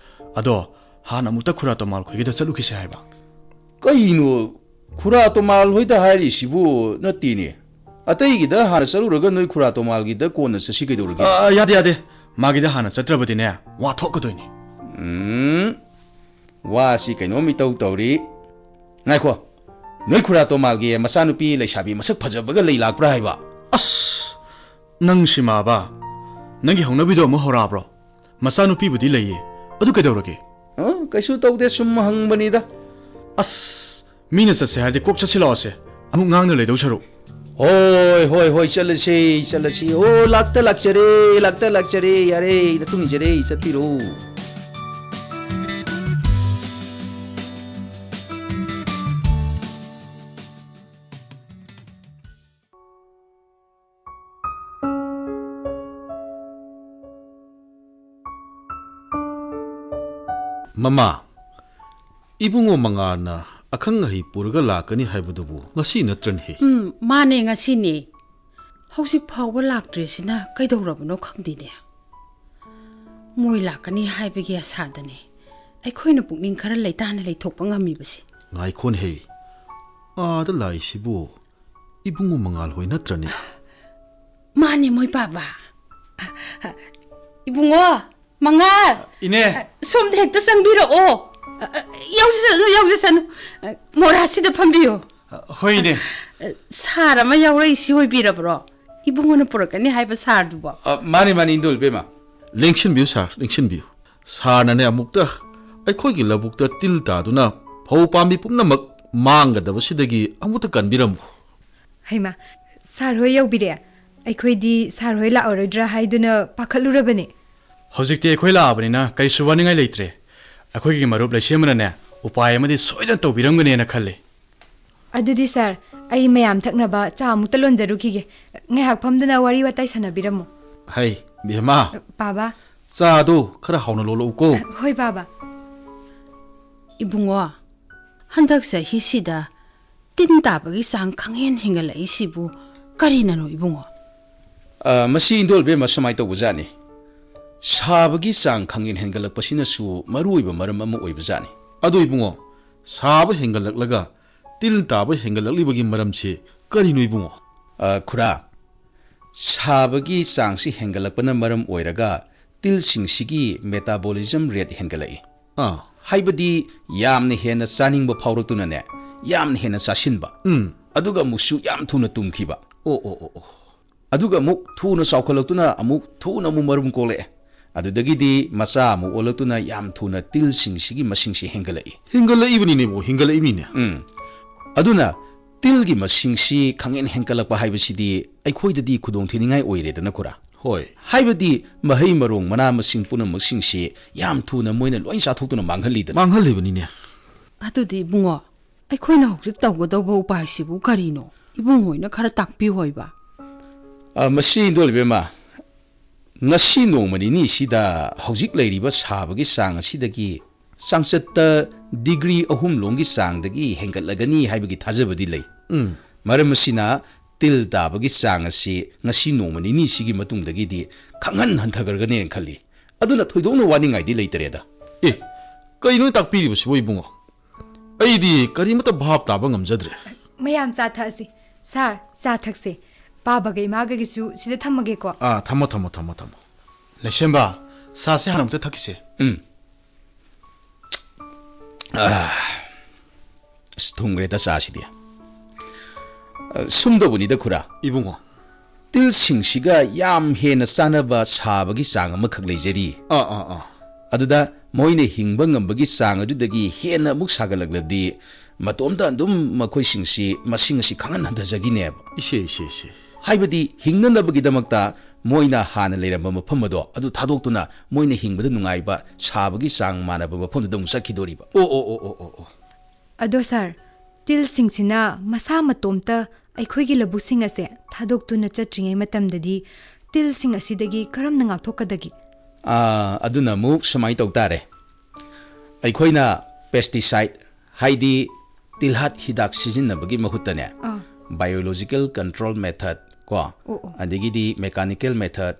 ꯑꯗꯣ ꯍꯥꯟꯅ ꯑꯃꯨꯛꯇ ꯈꯨꯔꯥ ꯇꯣꯃꯥꯜ ꯈꯣꯏꯒꯤꯗ ꯆꯠꯂꯨꯈꯤꯁꯦ ꯍꯥꯏꯕ꯫ ꯀꯩꯅꯣ? ꯈꯨꯔꯥ ꯇꯣꯃꯥꯜ ꯍꯣꯏꯗ ꯍꯥꯏꯔꯤꯁꯤꯕꯨ ꯅꯠꯇꯦꯅꯦ꯫ ꯑꯇꯩꯒꯤꯗ ꯍꯥꯟꯅ ꯆꯠꯂꯨꯔꯒ ꯅꯣꯏ ꯈꯨꯔꯥ ꯇꯣꯃꯥꯜꯒꯤꯗ ꯀꯣꯟꯅ ꯆꯠꯁꯤ ꯀꯩꯗꯧꯔꯒꯦ? ꯑ, ꯌꯥꯗꯦ, ꯌꯥꯗꯦ꯫ ꯃꯥꯒꯤꯗ ꯍꯥꯟꯅ ꯆꯠꯇ꯭ꯔꯕꯗꯤꯅꯦ, ꯋꯥ ꯊꯣꯛꯀꯗꯣꯏꯅꯤ꯫ ꯎꯝ, ꯋꯥꯁꯤ ꯀꯩꯅꯣꯝ ꯏꯇꯧ ꯇꯧꯔꯤ꯫ ꯉꯥꯏꯈꯣ, ꯅꯣꯏ ꯈꯨꯔꯥ ꯇꯣꯃꯥꯜꯒꯤ ꯃꯆꯥꯅꯨꯄꯤ ꯂꯩꯁꯥꯕꯤ ꯃꯁꯛ ꯐꯖꯕꯒ ꯂꯩ ꯂꯥꯛꯄ꯭ꯔꯥ ꯍꯥꯏꯕ? ꯑꯁ, ꯅꯪ ꯁꯤꯃꯥꯕ, ꯅꯪꯒꯤ ꯍꯧꯅꯕꯤꯗꯣ ꯑꯃꯨꯛ ꯍꯧꯔꯛꯑꯕ꯭ꯔꯣ? ꯃꯆꯥꯅꯨꯄꯤꯕꯨꯗꯤ ꯂꯩꯌꯦ, ꯑꯗꯨ ꯀꯩꯗꯧꯔꯒꯦ? ꯑ, ꯀꯩꯁꯨ ꯇꯧꯗꯦ, ꯁꯨꯝ ꯍꯪꯕꯅꯤꯗ꯫ ꯑꯁ, ꯃꯤꯅ ꯆꯠꯁꯦ ꯍꯥꯏꯔꯗꯤ ꯀꯣꯛ ꯆꯠꯁꯤꯜꯂꯛꯑꯣꯁꯦ, ꯑꯃꯨꯛ ꯉꯥꯡꯅ ꯂꯩꯗꯧ ꯁꯔꯨꯛ꯫ ꯍꯣꯏ, ꯍꯣꯏ, ꯍꯣꯏ, ꯆꯠꯂꯁꯤ, ꯆꯠꯂꯁꯤ꯫ ꯑꯣ, ꯂꯥꯛꯇ ꯂꯥꯛꯆꯔꯦ, ꯂꯥꯛꯇ ꯂꯥꯛꯆꯔꯦ꯫ ꯌꯥꯔꯦ, ꯅꯇꯨꯡ ꯏꯟꯖꯔꯦ, ꯆꯠꯄꯤꯔꯣ꯫ ꯃꯃꯥ, ꯏꯕꯨꯡꯉꯣ ꯃꯉꯥꯜꯅ ꯑꯈꯪ ꯑꯍꯩ ꯄꯨꯔꯒ ꯂꯥꯛꯀꯅꯤ ꯍꯥꯏꯕꯗꯨꯕꯨ ꯉꯁꯤ ꯅꯠꯇ꯭ꯔꯅꯦꯍꯦ? ꯎꯝ, ꯃꯥꯅꯦ, ꯉꯁꯤꯅꯦ꯫ ꯍꯧꯖꯤꯛ ꯐꯥꯎꯕ ꯂꯥꯛꯇ꯭ꯔꯤꯁꯤꯅ ꯀꯩꯗꯧꯔꯕꯅꯣ ꯈꯪꯗꯦꯅꯦ꯫ ꯃꯣꯏ ꯂꯥꯛꯀꯅꯤ ꯍꯥꯏꯕꯒꯤ ꯑꯁꯥꯗꯅꯦ ꯑꯩꯈꯣꯏꯅ ꯄꯨꯛꯅꯤꯡ ꯈꯔ ꯂꯩꯇꯥꯅ ꯂꯩꯊꯣꯛꯄ ꯉꯝꯃꯤꯕꯁꯦ꯫ ꯉꯥꯏꯈꯣꯅꯦꯍꯦ, ꯑꯥꯗ ꯂꯥꯛꯏꯁꯤꯕꯨ ꯏꯕꯨꯡꯉꯣ ꯃꯉꯥꯜ ꯍꯣꯏ ꯅꯠꯇ꯭ꯔꯅꯦ? ꯃꯥꯅꯦ, ꯃꯣꯏ ꯄꯥꯕ꯫ ꯏꯕꯨꯡꯉꯣ, ꯃꯉꯥꯜ! ꯏꯅꯦ! ꯁꯣꯝꯗ ꯍꯦꯛꯇ ꯆꯪꯕꯤꯔꯛꯑꯣ꯫ ꯌꯥꯎꯖꯁꯅꯨ, ꯌꯥꯎꯖꯁꯅꯨ꯫ ꯃꯣꯔꯥꯁꯤꯗ ꯐꯝꯕꯤꯌꯨ꯫ ꯍꯣꯏ, ꯏꯅꯦ꯫ ꯁꯥꯔ ꯑꯃ ꯌꯥꯎꯔꯛꯏꯁꯤ ꯑꯣꯏꯕꯤꯔꯕ꯭ꯔꯣ? ꯏꯕꯨꯡꯉꯣꯅ ꯄꯨꯔꯛꯀꯅꯤ ꯍꯥꯏꯕ ꯁꯥꯔꯗꯨꯕꯣ? ꯑ, ꯃꯥꯅꯤ, ꯃꯥꯅꯤ, ꯏꯟꯗꯣꯜ ꯏꯕꯦꯝꯃ꯫ ꯂꯦꯡꯁꯤꯟꯕꯤꯌꯨ ꯁꯥꯔ, ꯂꯦꯡꯁꯤꯟꯕꯤꯌꯨ꯫ ꯁꯥꯔꯅꯅꯦ ꯑꯃꯨꯛꯇ ꯑꯩꯈꯣꯏꯒꯤ ꯂꯧꯕꯨꯛꯇ ꯇꯤꯜ ꯇꯥꯗꯨꯅ ꯐꯧ ꯄꯥꯝꯕꯤ ꯄꯨꯝꯅꯃꯛ ꯃꯥꯡꯒꯗꯕꯁꯤꯗꯒꯤ ꯑꯃꯨꯛꯇ ꯀꯟꯕꯤꯔꯝꯃꯨ꯫ ꯍꯩꯃꯥ, ꯁꯥꯔ ꯍꯣꯏ ꯌꯧꯕꯤꯔꯦ꯫ ꯑꯩꯈꯣꯏꯗꯤ ꯁꯥꯔ ꯍꯣꯏ ꯂꯥꯛꯑꯔꯣꯏꯗ꯭ꯔꯥ ꯍꯥꯏꯗꯨꯅ ꯄꯥꯈꯠꯂꯨꯔꯕꯅꯦ꯫ ꯍꯧꯖꯤꯛꯇꯤ ꯑꯩꯈꯣꯏ ꯂꯥꯛꯑꯕꯅꯤꯅ ꯀꯔꯤꯁꯨ ꯋꯥꯅꯤꯡꯉꯥꯏ ꯂꯩꯇ꯭ꯔꯦ꯫ ꯑꯩꯈꯣꯏꯒꯤ ꯃꯔꯨꯞ ꯂꯩꯁꯦꯝꯕꯅꯅꯦ ꯎꯄꯥꯏ ꯑꯃꯗꯤ ꯁꯣꯏꯗꯅ ꯇꯧꯕꯤꯔꯝꯒꯅꯦꯅ ꯈꯜꯂꯤ꯫ ꯑꯗꯨꯗꯤ ꯁꯥꯔ, ꯑꯩ ꯃꯌꯥꯝ ꯊꯛꯅꯕ ꯆꯥ ꯑꯃꯨꯛꯇ ꯂꯣꯟꯖꯔꯨꯈꯤꯒꯦ꯫ ꯉꯥꯏꯍꯥꯛ ꯐꯝꯗꯨꯅ ꯋꯥꯔꯤ ꯋꯥꯇꯥꯏ ꯁꯥꯟꯅꯕꯤꯔꯝꯃꯨ꯫ ꯍꯩ, ꯕꯦꯝꯃ, ꯄꯥꯕ꯫ ꯆꯥꯗꯨ ꯈꯔ ꯍꯥꯎꯅ ꯂꯣꯜꯂꯛꯎꯀꯣ꯫ ꯍꯣꯏ, ꯄꯥꯕ꯫ ꯏꯕꯨꯡꯉꯣ, ꯍꯟꯗꯛ ꯆꯍꯤꯁꯤꯗ ꯇꯤꯟ ꯇꯥꯕꯒꯤ ꯆꯥꯡ ꯈꯪꯍꯦꯟ ꯍꯦꯟꯒꯠꯂꯛꯏꯁꯤꯕꯨ ꯀꯔꯤꯅꯅꯣ, ꯏꯕꯨꯡꯉꯣ? ꯑ, ꯃꯁꯤ ꯏꯟꯗꯣꯜ ꯕꯦꯝꯃ ꯁꯨꯃꯥꯏꯅ ꯇꯧꯕꯖꯥꯠꯅꯤ꯫ ꯁꯥꯕꯒꯤ ꯆꯥꯡ ꯈꯪꯍꯦꯟ ꯍꯦꯟꯒꯠꯂꯛꯄꯁꯤꯅꯁꯨ ꯃꯔꯨꯑꯣꯏꯕ ꯃꯔꯝ ꯑꯃ ꯑꯣꯏꯕꯖꯥꯠꯅꯤ꯫ ꯑꯗꯨ ꯏꯕꯨꯡꯉꯣ, ꯁꯥꯕ ꯍꯦꯟꯒꯠꯂꯛꯂꯒ ꯇꯤꯜ ꯇꯥꯕ ꯍꯦꯟꯒꯠꯂꯛꯂꯤꯕꯒꯤ ꯃꯔꯝꯁꯤ ꯀꯔꯤꯅꯣ ꯏꯕꯨꯡꯉꯣ? ꯑ, ꯈꯨꯔꯥ, ꯁꯥꯕꯒꯤ ꯆꯥꯡꯁꯤ ꯍꯦꯟꯒꯠꯂꯛꯄꯅ ꯃꯔꯝ ꯑꯣꯏꯔꯒ ꯇꯤꯜꯁꯤꯡꯁꯤꯒꯤ metabolism rate ꯍꯦꯟꯒꯠꯂꯛꯏ꯫ ꯑꯥ꯫ ꯍꯥꯏꯕꯗꯤ ꯌꯥꯝꯅ ꯍꯦꯟꯅ ꯆꯥꯅꯤꯡꯕ ꯐꯥꯎꯔꯛꯇꯨꯅꯅꯦ, ꯌꯥꯝꯅ ꯍꯦꯟꯅ ꯆꯥꯁꯤꯟꯕ꯫ ꯎꯝ꯫ ꯑꯗꯨꯒ ꯑꯃꯨꯛꯁꯨ ꯌꯥꯝ ꯊꯨꯅ ꯇꯨꯝꯈꯤꯕ꯫ ꯑꯣ, ꯑꯣ, ꯑꯣ, ꯑꯣ꯫ ꯑꯗꯨꯒ ꯑꯃꯨꯛ ꯊꯨꯅ ꯆꯥꯎꯈꯠꯂꯛꯇꯨꯅ ꯑꯃꯨꯛ ꯊꯨꯅ ꯑꯃꯨꯛ ꯃꯔꯨꯝ ꯀꯣꯛꯂꯛꯑꯦ꯫ ꯑꯗꯨꯗꯒꯤꯗꯤ ꯃꯆꯥ ꯑꯃꯨꯛ ꯑꯣꯜꯂꯛꯇꯨꯅ ꯌꯥꯝ ꯊꯨꯅ ꯇꯤꯜꯁꯤꯡꯁꯤꯒꯤ ꯃꯁꯤꯡꯁꯤ ꯍꯦꯟꯒꯠꯂꯛꯏ꯫ ꯍꯦꯟꯒꯠꯂꯛꯏꯕꯅꯤꯅꯦꯕꯨ, ꯍꯦꯟꯒꯠꯂꯛꯏꯕꯅꯤꯅꯦ꯫ ꯎꯝ꯫ ꯑꯗꯨꯅ ꯇꯤꯜꯒꯤ ꯃꯁꯤꯡꯁꯤ ꯈꯪꯍꯦꯟ ꯍꯦꯟꯒꯠꯂꯛꯄ ꯍꯥꯏꯕꯁꯤꯗꯤ ꯑꯩꯈꯣꯏꯗꯗꯤ ꯈꯨꯗꯣꯡꯊꯤꯅꯤꯡꯉꯥꯏ ꯑꯣꯏꯔꯦꯗꯅ, ꯈꯨꯔꯥ꯫ ꯍꯣꯏ꯫ ꯍꯥꯏꯕꯗꯤ ꯃꯍꯩ ꯃꯔꯣꯡ, ꯃꯅꯥ ꯃꯁꯤꯡ ꯄꯨꯝꯅꯃꯛꯁꯤꯡꯁꯤ ꯌꯥꯝ ꯊꯨꯅ ꯃꯣꯏꯅ ꯂꯣꯏ ꯆꯥꯊꯣꯛꯇꯨꯅ ꯃꯥꯡꯍꯜꯂꯤꯗꯅ꯫ ꯃꯥꯡꯍꯜꯂꯤꯕꯅꯤꯅꯦ꯫ ꯑꯗꯨꯗꯤ ꯏꯕꯨꯡꯉꯣ, ꯑꯩꯈꯣꯏꯅ ꯍꯧꯖꯤꯛ ꯇꯧꯒꯗꯧꯕ ꯎꯄꯥꯏꯁꯤꯕꯨ ꯀꯔꯤꯅꯣ? ꯏꯕꯨꯡꯉꯣꯅ ꯈꯔ ꯇꯥꯛꯄꯤꯌꯨ ꯍꯥꯏꯕ꯫ ꯑ, ꯃꯁꯤ ꯏꯟꯗꯣꯜ ꯏꯕꯦꯝꯃ, ꯉꯁꯤ ꯅꯣꯡꯃ ꯅꯤꯅꯤꯁꯤꯗ ꯍꯧꯖꯤꯛ ꯂꯩꯔꯤꯕ ꯁꯥꯕꯒꯤ ꯆꯥꯡ ꯑꯁꯤꯗꯒꯤ ꯆꯥꯡꯆꯠꯇ ꯗꯤꯒ꯭ꯔꯤ ꯑꯍꯨꯝ ꯂꯣꯝꯒꯤ ꯆꯥꯡꯗꯒꯤ ꯍꯦꯟꯒꯠꯂꯒꯅꯤ ꯍꯥꯏꯕꯒꯤ ꯊꯥꯖꯕꯗꯤ ꯂꯩ꯫ ꯎꯝ꯫ ꯃꯔꯝ ꯑꯁꯤꯅ ꯇꯤꯜ ꯇꯥꯕꯒꯤ ꯆꯥꯡ ꯑꯁꯤ ꯉꯁꯤ ꯅꯣꯡꯃ ꯅꯤꯅꯤꯁꯤꯒꯤ ꯃꯇꯨꯡꯗꯒꯤꯗꯤ ꯈꯪꯍꯟ ꯍꯟꯊꯈ꯭ꯔꯒꯅꯦꯅ ꯈꯜꯂꯤ꯫ ꯑꯗꯨꯅ ꯊꯣꯏꯗꯣꯛꯅ ꯋꯥꯅꯤꯡꯉꯥꯏꯗꯤ ꯂꯩꯇꯔꯦꯗ꯫ ꯑꯦ, ꯀꯩꯅꯣ ꯇꯥꯛꯄꯤꯔꯤꯕꯁꯤꯕꯨ ꯏꯕꯨꯡꯉꯣ? ꯑꯩꯗꯤ ꯀꯔꯤꯃꯠꯇ ꯚꯥꯞ ꯇꯥꯕ ꯉꯝꯖꯗ꯭ꯔꯦ꯫ ꯃꯌꯥꯝ ꯆꯥ ꯊꯛꯑꯁꯤ꯫ ꯁꯥꯔ, ꯆꯥ ꯊꯛꯁꯦ꯫ ꯄꯥꯕꯒ ꯏꯃꯥꯒꯒꯤꯁꯨ ꯁꯤꯗ ꯊꯝꯃꯒꯦꯀꯣ꯫ ꯑꯥ, ꯊꯝꯃꯣ, ꯊꯝꯃꯣ, ꯊꯝꯃꯣ, ꯊꯝꯃꯣ꯫ ꯂꯩꯁꯦꯝꯕ, ꯆꯥꯁꯦ ꯍꯥꯟꯅ ꯑꯝꯇ ꯊꯛꯈꯤꯁꯦ꯫ ꯎꯝ꯫ ꯑꯥ, ꯑꯁ, ꯊꯨꯝꯈ꯭ꯔꯦꯗ ꯆꯥꯁꯤꯗꯤ꯫ ꯑ, ꯁꯨꯝ ꯇꯧꯕꯅꯤꯗ, ꯈꯨꯔꯥ꯫ ꯏꯕꯨꯡꯉꯣ꯫ ꯇꯤꯜꯁꯤꯡꯁꯤꯒ ꯌꯥꯝ ꯍꯦꯟꯅ ꯆꯥꯟꯅꯕ ꯁꯥꯕꯒꯤ ꯆꯥꯡ ꯑꯃꯈꯛ ꯂꯩꯖꯔꯤ꯫ ꯑꯥ, ꯑꯥ, ꯑꯥ꯫ ꯑꯗꯨꯗ ꯃꯣꯏꯅ ꯍꯤꯡꯕ ꯉꯝꯕꯒꯤ ꯆꯥꯡ ꯑꯗꯨꯗꯒꯤ ꯍꯦꯟꯅ ꯑꯃꯨꯛ ꯁꯥꯒꯠꯂꯛꯂꯕꯗꯤ, ꯃꯇꯣꯝꯇ ꯑꯗꯨꯝ ꯃꯈꯣꯏꯁꯤꯡꯁꯤ ꯃꯁꯤꯡ ꯑꯁꯤ ꯈꯪꯍꯟ ꯍꯟꯊꯖꯈꯤꯅꯦꯕ꯫ ꯏꯁꯦ, ꯏꯁꯦ, ꯏꯁꯦ꯫ ꯍꯥꯏꯕꯗꯤ, ꯍꯤꯡꯅꯅꯕꯒꯤꯗꯃꯛꯇ ꯃꯣꯏꯅ ꯍꯥꯟꯅ ꯂꯩꯔꯝꯕ ꯃꯐꯝ ꯑꯗꯣ ꯑꯗꯨ ꯊꯥꯗꯣꯛꯇꯨꯅ, ꯃꯣꯏꯅ ꯍꯤꯡꯕꯗ ꯅꯨꯡꯉꯥꯏꯕ ꯁꯥꯕꯒꯤ ꯆꯥꯡ ꯃꯥꯟꯅꯕ ꯃꯐꯝꯗꯨꯗ ꯑꯃꯨꯛ ꯆꯠꯈꯤꯗꯣꯔꯤꯕ꯫ ꯑꯣ, ꯑꯣ, ꯑꯣ, ꯑꯣ, ꯑꯣ, ꯑꯣ꯫ ꯑꯗꯣ ꯁꯥꯔ, ꯇꯤꯜꯁꯤꯡꯁꯤꯅ ꯃꯁꯥ ꯃꯇꯣꯝꯇ ꯑꯩꯈꯣꯏꯒꯤ ꯂꯧꯕꯨꯛꯁꯤꯡ ꯑꯁꯦ ꯊꯥꯗꯣꯛꯇꯨꯅ ꯆꯠꯇ꯭ꯔꯤꯉꯩ ꯃꯇꯝꯗꯗꯤ ꯇꯤꯜꯁꯤꯡ ꯑꯁꯤꯗꯒꯤ ꯀꯔꯝꯅ ꯉꯥꯛꯊꯣꯛꯀꯗꯒꯦ? ꯑꯥ, ꯑꯗꯨꯅ ꯑꯃꯨꯛ ꯁꯨꯃꯥꯏꯅ ꯇꯧ ꯇꯥꯔꯦ꯫ ꯑꯩꯈꯣꯏꯅ pesticide, ꯍꯥꯏꯗꯤ ꯇꯤꯜꯍꯥꯠ ꯍꯤꯗꯥꯛ ꯁꯤꯖꯤꯟꯅꯕꯒꯤ ꯃꯍꯨꯠꯇꯅꯦ, ꯑꯥ꯫ Biological control method ꯀꯣ, ꯑꯣ, ꯑꯣ꯫ ꯑꯗꯒꯤꯗꯤ mechanical method,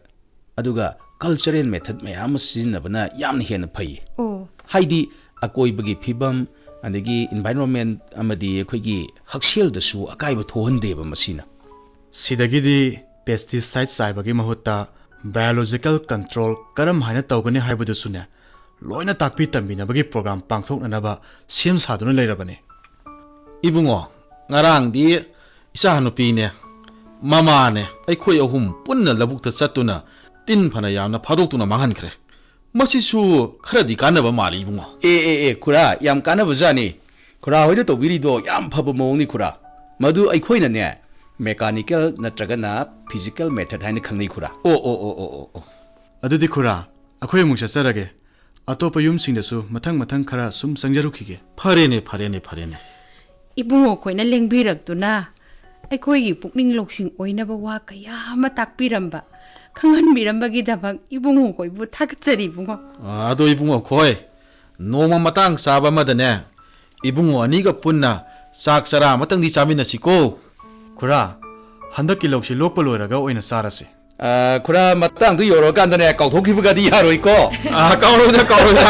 ꯑꯗꯨꯒ cultural method ꯃꯌꯥꯝ ꯑꯃ ꯁꯤꯖꯤꯟꯅꯕꯅ ꯌꯥꯝꯅ ꯍꯦꯟꯅ ꯐꯩ꯫ ꯑꯣ꯫ ꯍꯥꯏꯗꯤ ꯑꯀꯣꯏꯕꯒꯤ ꯐꯤꯕꯝ, ꯑꯗꯒꯤ environment ꯑꯃꯗꯤ ꯑꯩꯈꯣꯏꯒꯤ ꯍꯛꯁꯦꯜꯗꯁꯨ ꯑꯀꯥꯏꯕ ꯊꯣꯛꯍꯟꯗꯦꯕ ꯃꯁꯤꯅ꯫ ꯁꯤꯗꯒꯤꯗꯤ pesticide ꯆꯥꯏꯕꯒꯤ ꯃꯍꯨꯠꯇ biological control ꯀꯔꯝ ꯍꯥꯏꯅ ꯇꯧꯒꯅꯤ ꯍꯥꯏꯕꯗꯨꯁꯨꯅꯦ, ꯂꯣꯏꯅ ꯇꯥꯛꯄꯤ ꯇꯝꯕꯤꯅꯕꯒꯤ program ꯄꯥꯡꯊꯣꯛꯅꯅꯕ ꯁꯦꯝ ꯁꯥꯗꯨꯅ ꯂꯩꯔꯕꯅꯤ꯫ ꯏꯕꯨꯡꯉꯣ, ꯉꯔꯥꯡꯗꯤ ꯏꯆꯥꯅꯨꯄꯤꯅꯦ, ꯃꯃꯥꯅꯦ, ꯑꯩꯈꯣꯏ ꯑꯍꯨꯝ ꯄꯨꯟꯅ ꯂꯧꯕꯨꯛꯇ ꯆꯠꯇꯨꯅ ꯇꯤꯟ ꯐꯅ ꯌꯥꯝꯅ ꯐꯥꯗꯣꯛꯇꯨꯅ ꯃꯥꯡꯍꯟꯈ꯭ꯔꯦ꯫ ꯃꯁꯤꯁꯨ ꯈꯔꯗꯤ ꯀꯥꯟꯅꯕ ꯃꯥꯜꯂꯤ, ꯏꯕꯨꯡꯉꯣ꯫ ꯑꯦ, ꯑꯦ, ꯑꯦ, ꯈꯨꯔꯥ, ꯌꯥꯝ ꯀꯥꯟꯅꯕꯖꯥꯠꯅꯤ꯫ ꯈꯨꯔꯥ ꯍꯣꯏꯅ ꯇꯧꯕꯤꯔꯤꯗꯣ ꯌꯥꯝ ꯐꯕ ꯃꯑꯣꯡꯅꯤ ꯈꯨꯔꯥ꯫ ꯃꯗꯨ ꯑꯩꯈꯣꯏꯅꯅꯦ, mechanical ꯅꯠꯇ꯭ꯔꯒꯅ physical method ꯍꯥꯏꯅ ꯈꯪꯅꯩ ꯈꯨꯔꯥ꯫ ꯑꯣ, ꯑꯣ, ꯑꯣ, ꯑꯣ, ꯑꯣ, ꯑꯣ꯫ ꯑꯗꯨꯗꯤ ꯈꯨꯔꯥ, ꯑꯩꯈꯣꯏ ꯑꯃꯨꯛ ꯆꯠꯆꯔꯒꯦ꯫ ꯑꯇꯣꯞꯄ ꯌꯨꯝꯁꯤꯡꯗꯁꯨ ꯃꯊꯪ ꯃꯊꯪ ꯈꯔ ꯁꯨꯝ ꯆꯪꯖꯔꯨꯈꯤꯒꯦ꯫ ꯐꯔꯦꯅꯦ, ꯐꯔꯦꯅꯦ, ꯐꯔꯦꯅꯦ꯫ ꯏꯕꯨꯡꯉꯣ ꯈꯣꯏꯅ ꯂꯦꯡꯕꯤꯔꯛꯇꯨꯅ ꯑꯩꯈꯣꯏꯒꯤ ꯄꯨꯛꯅꯤꯡ ꯂꯧꯁꯤꯡ ꯑꯣꯏꯅꯕ ꯋꯥ ꯀꯌꯥ ꯑꯃ ꯇꯥꯛꯄꯤꯔꯝꯕ, ꯈꯪꯍꯟꯕꯤꯔꯝꯕꯒꯤꯗꯃꯛ ꯏꯕꯨꯡꯉꯣ ꯈꯣꯏꯕꯨ ꯊꯥꯒꯠꯆꯔꯤ ꯏꯕꯨꯡꯉꯣ꯫ ꯑ, ꯑꯗꯣ ꯏꯕꯨꯡꯉꯣ ꯈꯣꯏ, ꯅꯣꯡꯃ ꯃꯇꯥꯡ ꯆꯥꯕ ꯑꯃꯗꯅꯦ, ꯏꯕꯨꯡꯉꯣ ꯑꯅꯤꯒ ꯄꯨꯟꯅ ꯆꯥꯛ ꯆꯔꯥ ꯑꯃꯇꯪꯗꯤ ꯆꯥꯃꯤꯟꯅꯁꯤꯀꯣ꯫ ꯈꯨꯔꯥ, ꯍꯟꯗꯛꯀꯤ ꯂꯧꯁꯤ ꯂꯣꯛꯄ ꯂꯣꯏꯔꯒ ꯑꯣꯏꯅ ꯆꯥꯔꯁꯤ꯫ ꯑ, ꯈꯨꯔꯥ, ꯃꯇꯥꯡꯗꯨ ꯌꯧꯔꯀꯥꯟꯗꯅꯦ, ꯀꯥꯎꯊꯣꯛꯈꯤꯕꯒꯗꯤ ꯌꯥꯔꯣꯏꯀꯣ꯫ ꯑ, ꯀꯥꯎꯔꯣꯏꯗ, ꯀꯥꯎꯔꯣꯏꯗ꯫